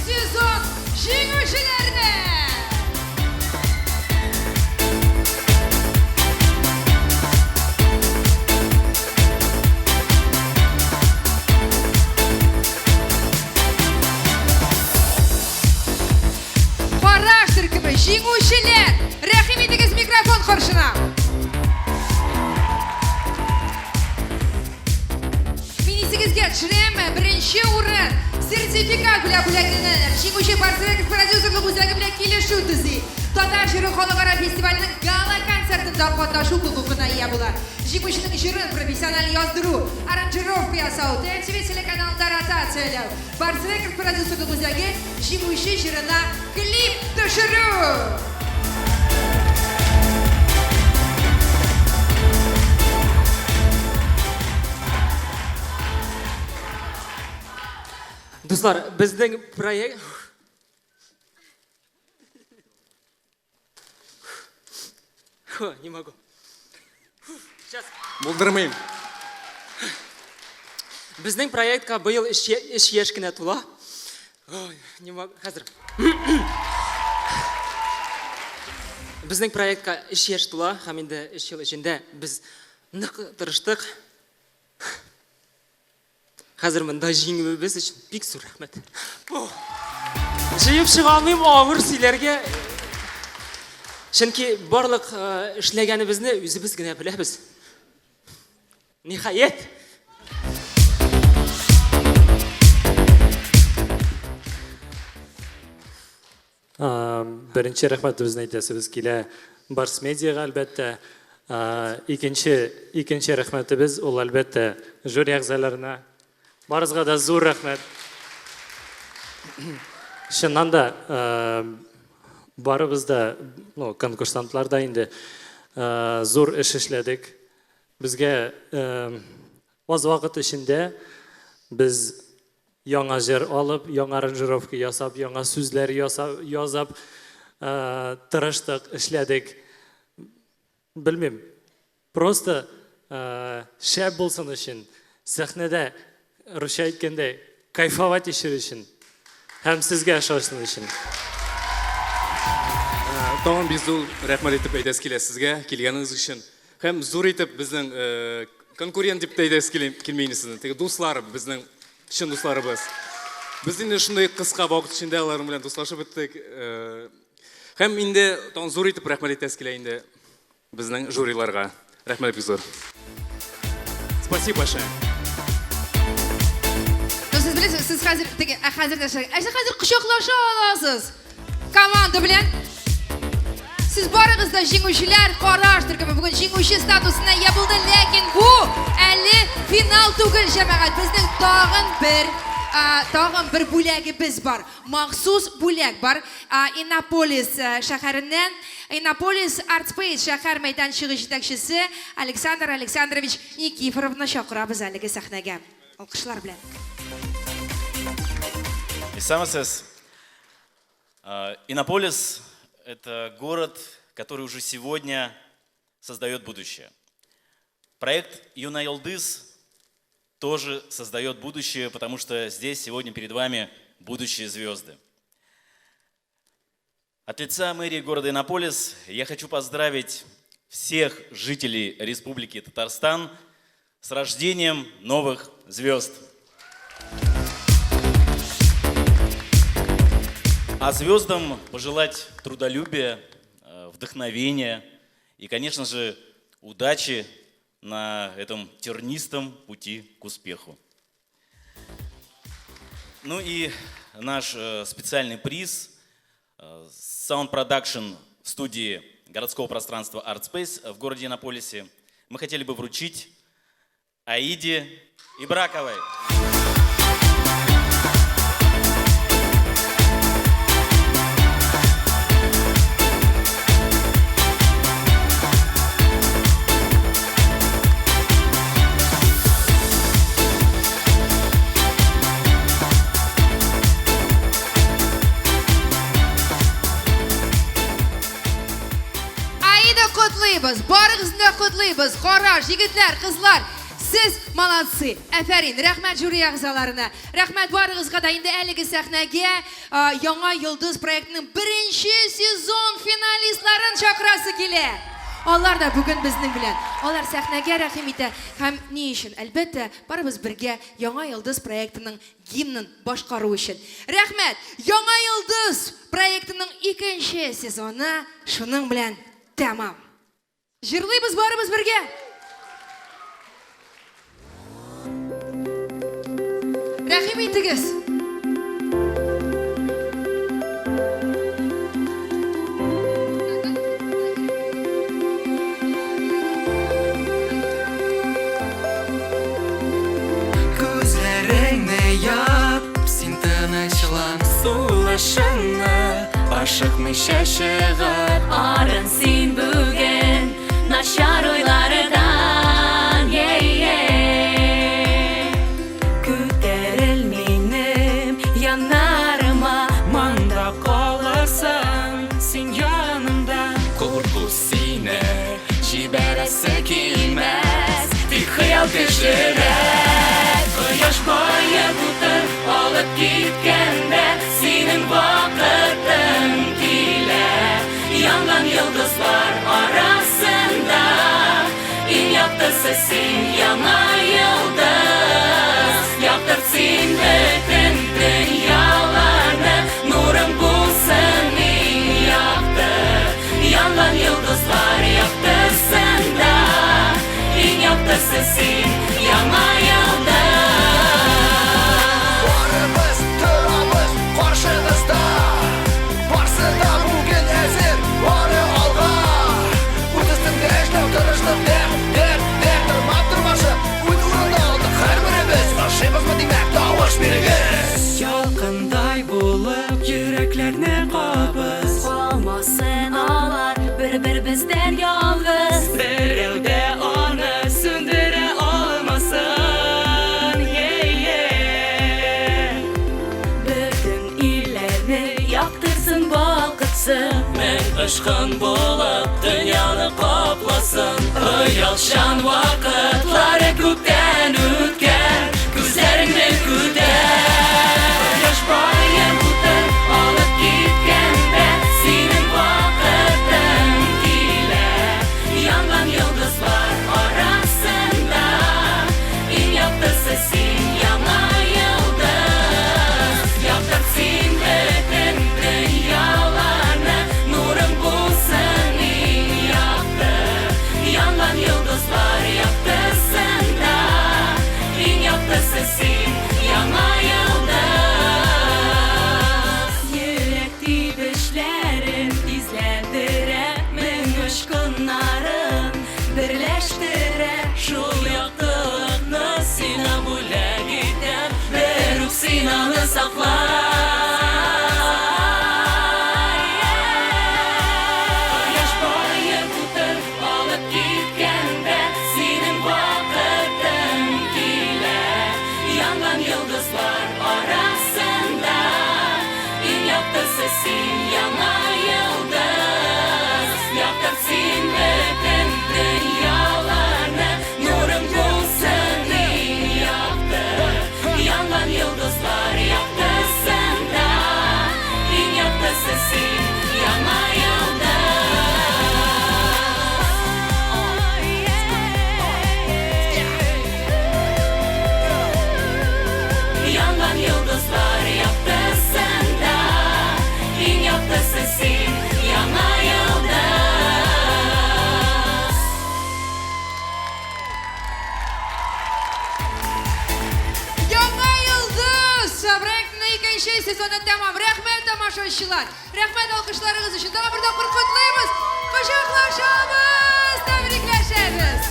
сезон җиңүчеләренә! Караш төркеме җиңүчеләр! Рәхим итегез микрофон каршына! Мин исегезгә төшерәм, беренче урын сертификат белән бүләкләнәләр. Җиңүче Барс Рекордс продюсерлык үзәге белән килешү төзи. Татар җыры халыкара фестиваленең гала-концертында катнашу хокукына ия була. Җиңүченең җырын профессиональ яздыру, аранжировка ясау, ТНТВ телеканалында ротацияләү, Барс Рекорд продюсерлык үзәге җиңүче җырына клип төшерү. Дуслар, безнең проект Фу, не могу. Сейчас. Булдырмыйм. Безнең проектка быел өч яшь кенә тула. Ой, не могу. Хәзер. Безнең проектка өч яшь тула һәм инде өч ел эчендә без нык тырыштык. Хәзер монда җиңүебез өчен бик зур рәхмәт. Җыеп чыга алмыйм авыр сөйләргә. Чөнки барлык э, эшләгәнебезне үзебез генә беләбез. Ниһаять. Беренче рәхмәтебезне әйтәсебез килә Барс Медиага, әлбәттә. Икенче, икенче рәхмәтебез ул, әлбәттә, жюри әгъзаларына. Барыгызга да зур рәхмәт. Чыннан да, барыбыз да, ну, конкурсантлар да инде зур эш эшләдек. Безгә аз вакыт эчендә без Яңа җыр алып, яңа аранжировка ясап, яңа сүзләр ясап, язап, тырыштык, эшләдек. Белмим. Просто шәп булсын өчен, сәхнәдә, русча әйткәндә, кайфовать итәр өчен һәм сезгә ошасын өчен. Тагын бик зур рәхмәт итеп әйтәсе килә сезгә, килгәнегез өчен. Һәм зур итеп безнең конкурент дип тә әйтәсе килми инде сезне. Теге дуслар, безнең чын дусларыбыз. Без инде шундый кыска вакыт эчендә алар белән дуслашып беттек. Һәм инде тагын зур итеп рәхмәт әйтәсе килә инде безнең жюриларга. Рәхмәт бик зур. Спасибо большое. Ну, сез беләсез, сез хәзер теге, ә хәзер нәрсә? Ә сез хәзер кочаклаша аласыз. Команда белән Сез барыгыз да җиңүчеләр, караш төркеме бүген җиңүче статусына ия булды, ләкин бу әле финал түгел, җәмәгать. Безнең тагын бер тагын бер бүләгебез бар. Махсус бүләк бар. Иннополис шәһәреннән Иннополис Art Space шәһәр мәйданчыгы җитәкчесе Александр Александрович Никифоровны чакырабыз әлеге сәхнәгә. Алкышлар белән. Исәнмесез. Иннополис – это город, который уже сегодня создает будущее. Проект Юна Йолдыз тоже создает будущее, потому что здесь сегодня перед вами будущие звезды. От лица мэрии города Иннополис я хочу поздравить всех жителей Республики Татарстан с рождением новых звезд. А звездам пожелать трудолюбия, вдохновения и, конечно же, удачи на этом тернистом пути к успеху. Ну и наш специальный приз. Sound Production в студии городского пространства Art Space в городе Иннополисе мы хотели бы вручить Аиде Ибраковой. Аида, котлыйбыз, барыгызны да котлыйбыз. Хорош, егетләр, кызлар, сез молодцы. Афәрин, рәхмәт жюри әгъзаларына. Рәхмәт барыгызга да. Инде әлеге сәхнәгә Яңа йолдыз проектының беренче сезон финалистларын чакырасы килә. Алар да бүген безнең белән. Алар сәхнәгә рәхим итә. Һәм ни өчен? Әлбәттә, барыбыз бергә Яңа йолдыз проектының гимнын башкару өчен. Рәхмәт! Яңа йолдыз проектының икенче сезоны шуның белән тәмам. Җырлыйбыз барыбыз бергә! Рәхим итегез! Күзләреңне яп, син тынычлан сулышыңны Ашыкмыйча чыгар. Арын син бүген начар уйлардан, Күтәрел минем яннарыма. Монда калырсың син янымда. Курку сине җибәрәсе килмәс, тик хыял көчлерәк. Кояш баеп утын алып киткәндә, синең вакытың килә. Янган йолдызлар арасында иң яктысы син, яңа йолдыз. Яктырт син бөтен дөньяларны, нурың булсын иң якты. Янган йолдызлар яктысында иң яктысы син, яңа йолдыз. Барыбыз торабыз каршыгызда, барсы да бүген әзер, бары алга. Үз өстеңдә эшләү, тырышлык, дәрт, дәрт, дәрт, тырмап тормашы, үз урынны алдык һәрберебез. Ошыйбызмы, димәк, тавыш бирегез. Ялкындай булып йөрәкләрне кабыз. Калмасын алар бер-беребездән ялгыз. Берәү дә аны сүндерә алмасын. Бөтен илләрне яктырсын, балкытсын. Мең очкын булып дөньяны капласын. Оялчан вакытлары күптән үткән, күзләреңне күтәр. Кояш баеп утын алып киткәндә, синең вакытың килә. Янган йолдызлар арасында иң яктысы син, яңа йолдыз. Яктырт син бөтен дөньяларны, нурың булсын иң якты. Янган йолдызлар яктысында иң яктысы син, яңа йолдыз. Йөрәк тибешләрен тизләндерә, мең очкыннарын берләштерә. Шул яктылыкны сиңа бүләк итәм, берүк син аны сакла. Кояш баеп утын алып киткәндә, синең вакытың килә. Янган йолдызлар арасында иң яктысы син, яңа йолдыз. Яктырт син бөтен дөньяларны, нурың булсын иң якты. Янган йолдызлар яктысында иң яктысы син, яңа йолдыз. Янган йолдызлар яктысында иң яктысы син, яңа йолдыз. Яңа йолдыз проектының икенче сезоны тәмам. Рәхмәт. тамашачылар. Рәхмәт алкышларыгыз өчен. Тагын бер тапкыр котлыйбыз. Кочаклашабыз, тәбрикләшәбез.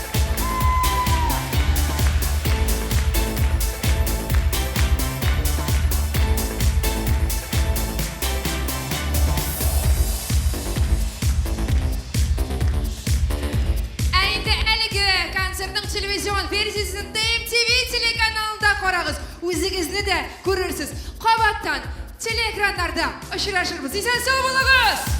Ә инде әлеге концертның телевизион версиясен TMTV телеканалында карагыз. Үзегезне дә күрерсез. Кабаттан телеэкраннарда очрашырбыз. Исән-сау булыгыз!